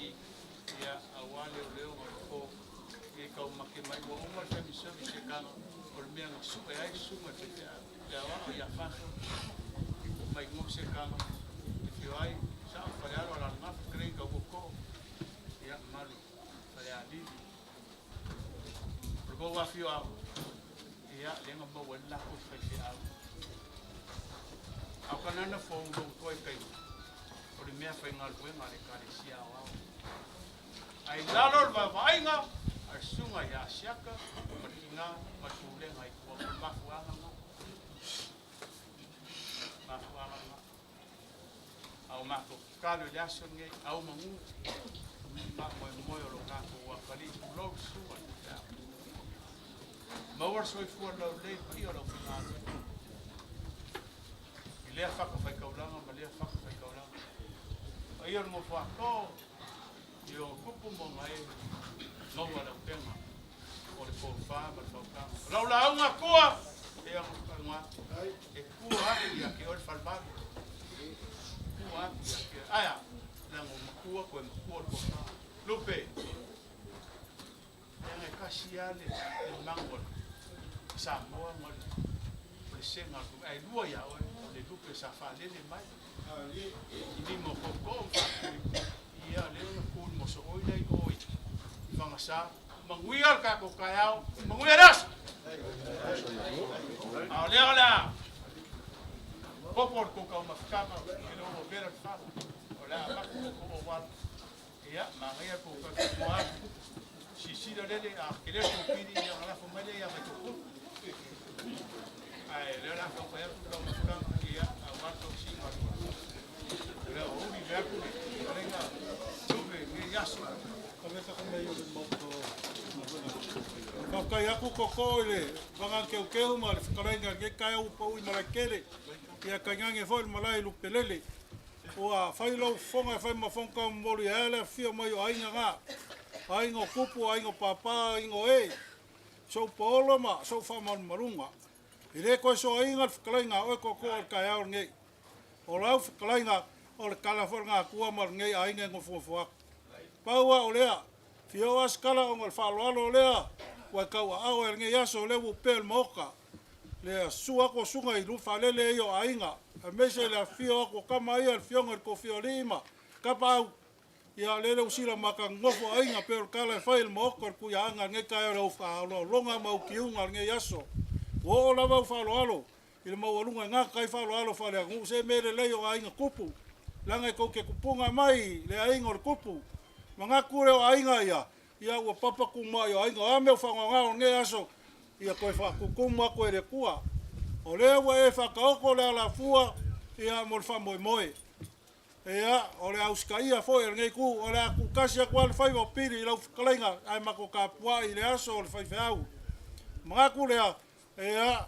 ia a wā leo leo ngā ko, i kau make mai ua uma le family service e kanga, o le mea ngā su e ai sunga te te te awa o ia whaso, mai ngō se kanga, te whio ai, sa o whare aro ala ngā whakarei kau koko, ia malu, whare a lili. O le kau wawhio au, ia lenga mau e lako i whai au. Au kanana fō ulo toi kai, o le mea whai ngā luenga le kare sia au au. Ai lalo le vavainga, a sunga ia siaka, ma tinga, ma tūlenga i kua, ma mafuanga ngā. Mafuanga ngā. Au mako kalu le aso nge, au mangu, ma moe moe o lo kako wa pali, lou sua le te au. Maua soi fua lau lei, pa ia lau whingā. I lea whaka whai kaulanga, ma lea whaka whai kaulanga. A ia mo whako, i o kupu mo ngai, maua lau penga, o le kōwhā ma le whaukanga. Lau la aunga kua, e anga whakangā, e kua aku ia ke o le whalmaru. Kua aku ia ke, aia, lango makua koe makua le kōwhā. Lupe, e anga e kasi ale, le mango, Samoa ma le senga ai lua ia oe, o le lupe sa whaalele mai. I lima koko ia le ona kul mo so oi nei oi. I whangasa, manguia le kako kai au, manguia ras! A o lea lea, popo le kouka o mafukama, e le o vera le whala. O lea maku koko o wala. Ia, mangaia kouka ki mua atu. Sisila lele, a ke lea kōpiri, ia ngalafo mai le ia mai koko. Ai, lea la whau kai atu lau mafukama, ia, a wato singa rua. Lea o uri vea kule, renga, tupe, nge yasu. aku koko i le vagakeukeu ma le fetalaiga i lenei taeao ua pau i Malaetele, ia tainane foi le malae i Lupelele. Ua fai lou fofoga e fai ma fofoga momoli ai le afifio mai o aiga na, aiga o tupu, aiga o papa, aiga o ee, sou paolo ma sou faamalumaluga. E le toe soaina le fetalaiga a oe tootoo i le taeao lenei. O lau fetalaiga, o le tala foi o le natura ma lenei aiga e nofonofo atu. Pau lava o lea, fia oo lava se tala ona o le faaaloalo lea ua e tauaao ai i lenei aso lea ua opea i le Maota, le susu atu o susuga i faalele ia o aiga, aemaise le afifio atu o tama ia, le afioga i le Tofi o Alii ma Tapaau, ia lele ua sila mata nonofo aiga pei o le tala e fai i le Maota o le Tuiaana i lenei taeao i le au faaaloaloga ma au tiuga o lenei aso. Ua oo lava au faaaloalo i le maualuga e gata ai faaaloalo faaleaganuu se mea lelei o aiga tupu, leaga e tou te tupuga mai le aiga o le tupu. Manatu lea o aiga ia, ia ua papa tumai o aiga, o a mea o faagaogao o lenei aso, ia toe faatutumu atu e le Atua. O lea ua e faataoto le alafua ia mo le faamoemoe. Ia, o le a usitaia foi e lenei itu, o le a tuutasi atu lava le faiva o Pili i lau fetalaiga ae matou tapuai i le aso o le faifeau. Manatu lea, ia,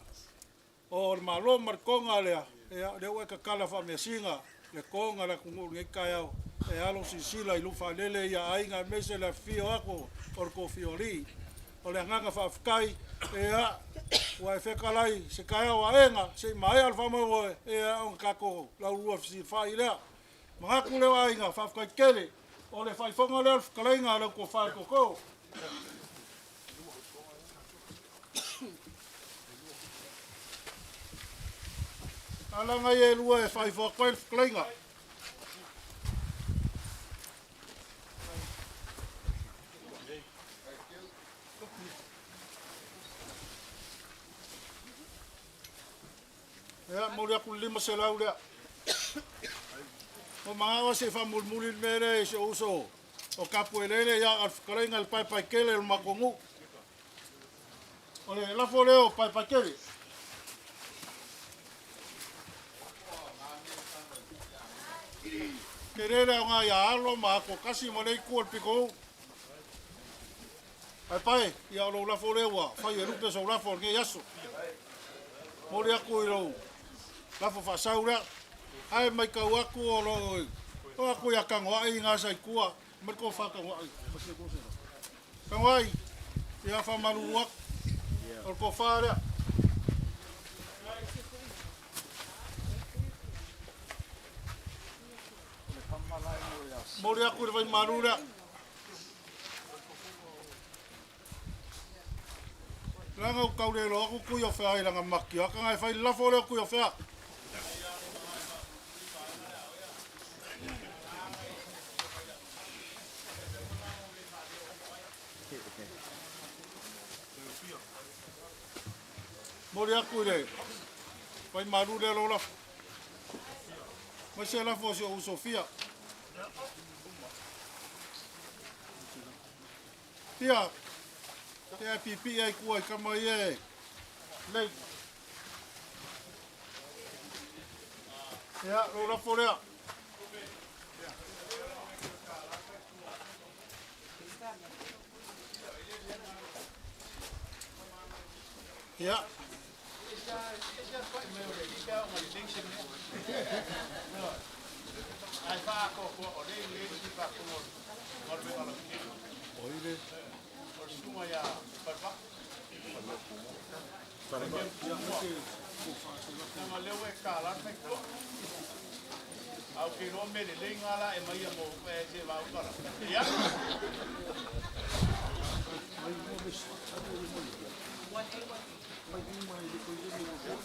o le Malo ma le toga lea, ia, lea ua e tatala faameasina le toga a le atunuu i lenei taeao, e alo silasila i lufaalele ia aiga aemaise le afifio atu o le Tofi o Alii. O le agaga faafetai, ia, ua e fetalai se taeao aena se i maea le faamoemoe, ia, ona tatou laulua fesilafai lea. Manatu lea o aiga, faafetai tele. O le faaifoga lea o le fetalaiga a lau tofa i le tootoo. Alaga ia e lua e faaifo atu ai le fetalaiga. Ia, momoli atu le 500 lea. Ua manao se i faamulimuli le mea lea i si ou uso o Tapuelele, ia, o le fetalaiga i le paepaetele o le matou nuu. O le lafo lea o Paepaetele. Tele le aoga ia Alo ma Ato Kasi ma le itu o le pitou. Paepae, ia o lou lafo lea ua fai e lupe sou lafo o lenei aso. Momoli atu i lou lafo faasau lea. Ae matau atu o lo o atu ia Tagoai i gasa i tua. Mai le tofa Tagoai. Tagoai, ia faamalulu atu. O le tofa lea. Momoli atu i le vaimalu lea. Leaga ua tau le iloa atu kui o fea i lana maki aka e fai le lafo lea kui o fea. Moli atu i le vai malu lea lo lafo. Mai se lafo o si o uso fia. Fia, te ai pipi ai kua i kama ia e. Lei. Ia, lo lafo lea. Ia.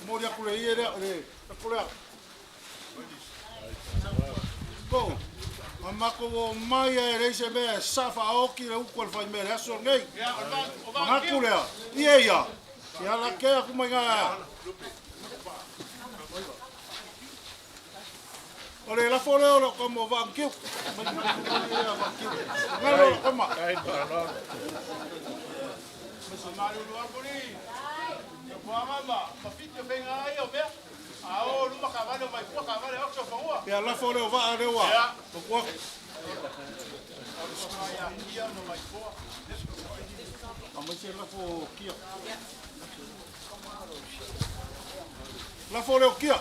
Momoli atu le ie lea, le lafo lea. Ko, ma matou o mai e leai se mea e sa faaoki le utu a le faimea i le aso lenei. Manatu lea, ie ia, ia la ke aku mai ngā. O le lafo lea o le kama o Vaankiu. Ngalo le kama. Ia lafo lea o vaa lea ua matua. Aumai se lafo o kia. Lafo lea o kia.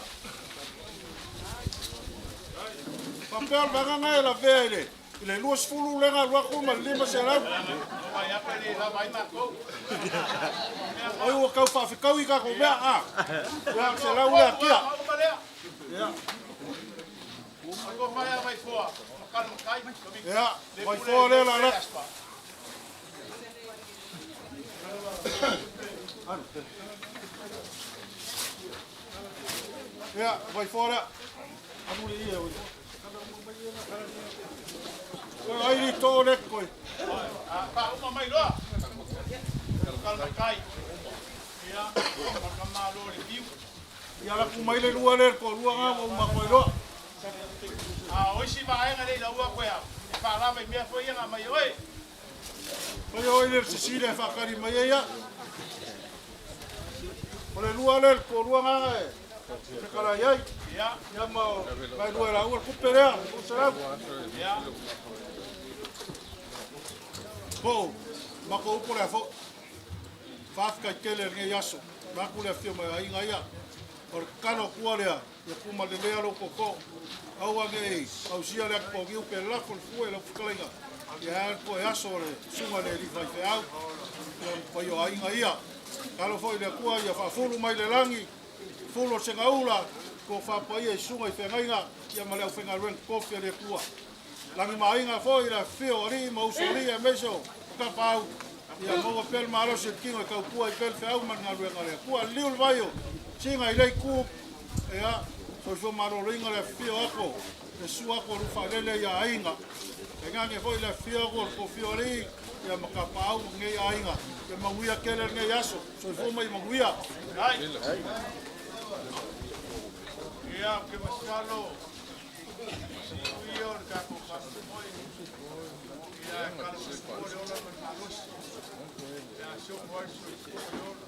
Faapea o le vaega lena e lavea i le i le 20 lea na alu atu ma le 500. Oi ua tau faafetaui tatou mea a. Ia, 100 lea kia. Ia. Ia, Vaifoa lea la latu. Ia, Vaifoa lea. Amu le ia, oi. Oi, ai li tō le koe. Faauma mai loa. Kalamatai. Ia, ma malo le fiu. Ia laku mai le lua lea, le toalua ngā ua uma koe loa. A o isi vaega nei laua koe au. E faalava i mea foi ia na mai oe. Fai oi le sisile e whaakari mai ia. O le lua lea, le toalua ngā e te kara iai. Ia, Ia ma o ngai lua e la ua le kupe lea, 300. Ia. Po, mako upo lea fo. Whaafika i tele lenei aso. Maku le afio mai aiga ia. O le tatalo atua lea, ia tumalelea lou tootoo. Aua ne i ausia le atu pe lafo le fua i lau fetalaiga. Ia ae toe aso o le susuga i le alii faifeau. Ia ma paia o aiga ia. Tatalo foi i le Atua ia faafulu mai le lagi, fulu o le segaula, tofa paia i susuga i feagaiga, ia ma le aufaigaluega totofi a le Atua. Lagi ma aiga foi i le afifio o alii ma usoalii aemaise o tapaau, ia maua pea le malosi o le tino e tautua ai pea le feau ma le galuega a le Atua. Liliu le vai o Siga i lea itu, ia, soifua maloloina le afifio atu o le susu atu o Lufaalele i aiga. Tainane foi le afifio atu o le toafia o alii, ia ma tapaau ma lenei aiga. Ia manuia tele lenei aso. Soifua ma ia manuia. Ai. Ia, ou te masalo, siuia o le tatou faamoemoe. Ia, e kala soifua le ola ma le malosi. Ia, sioko ai le soifua ma le ola.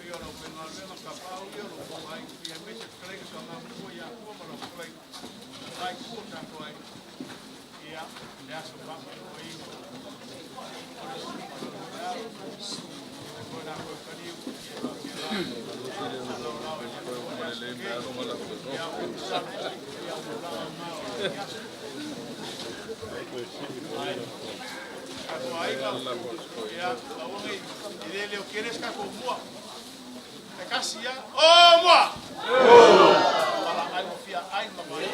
Ia, o lau faigaluega tapaau ia o lo o ai. Ia, aemaise fetalaiga taugamua ia Atua ma lau fetalaiga. La itu o tatou aiga. Ia, le aso faamoemoeina. O le susu ma le feau. E koe la koe kaliu. Ia, faapea la. Laolao i le Atua le aso nei. Ia, o masalo. Ia, o tulaga na o le aso. Ai, tatou aiga, ia, aua nei, e le leo tele se tatou mua. E kasi lava. O mua! Pala ai ua fia ai ma mai.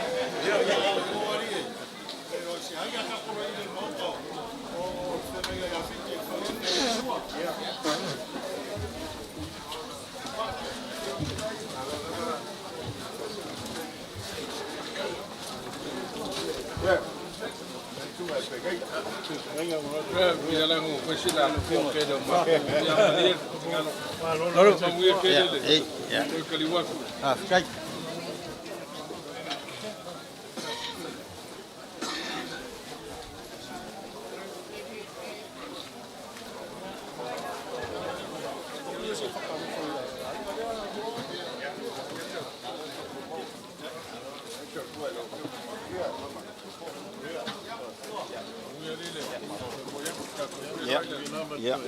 Kai. Yeah. Yeah.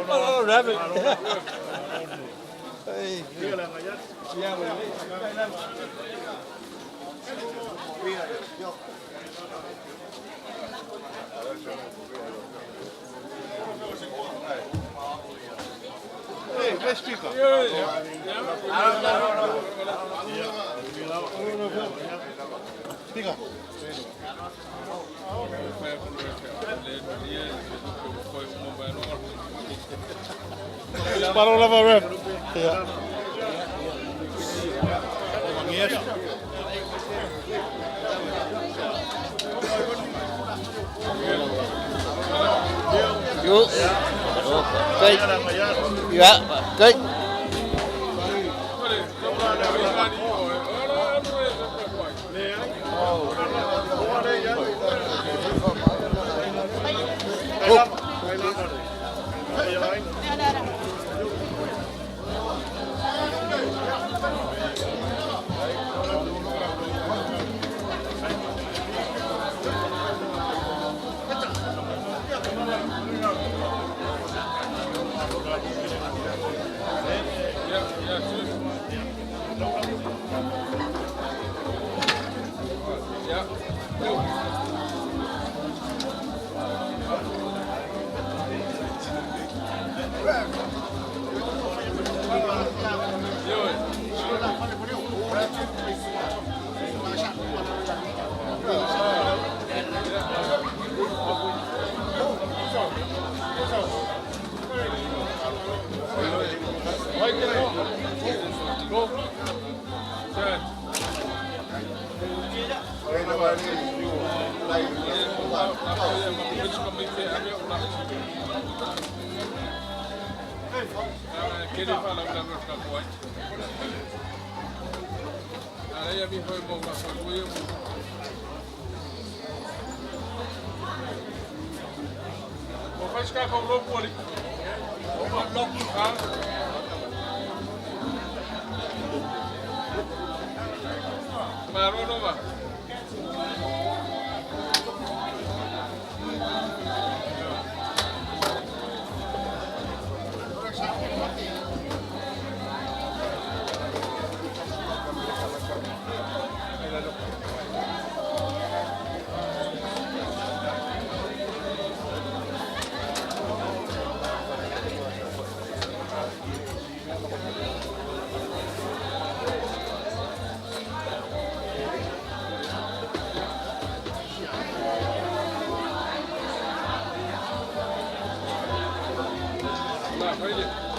Hello, rabbit. Hey. Speaker. Malo lava ref. Yeah. Yo. Kai. Ya, kai. Fai le.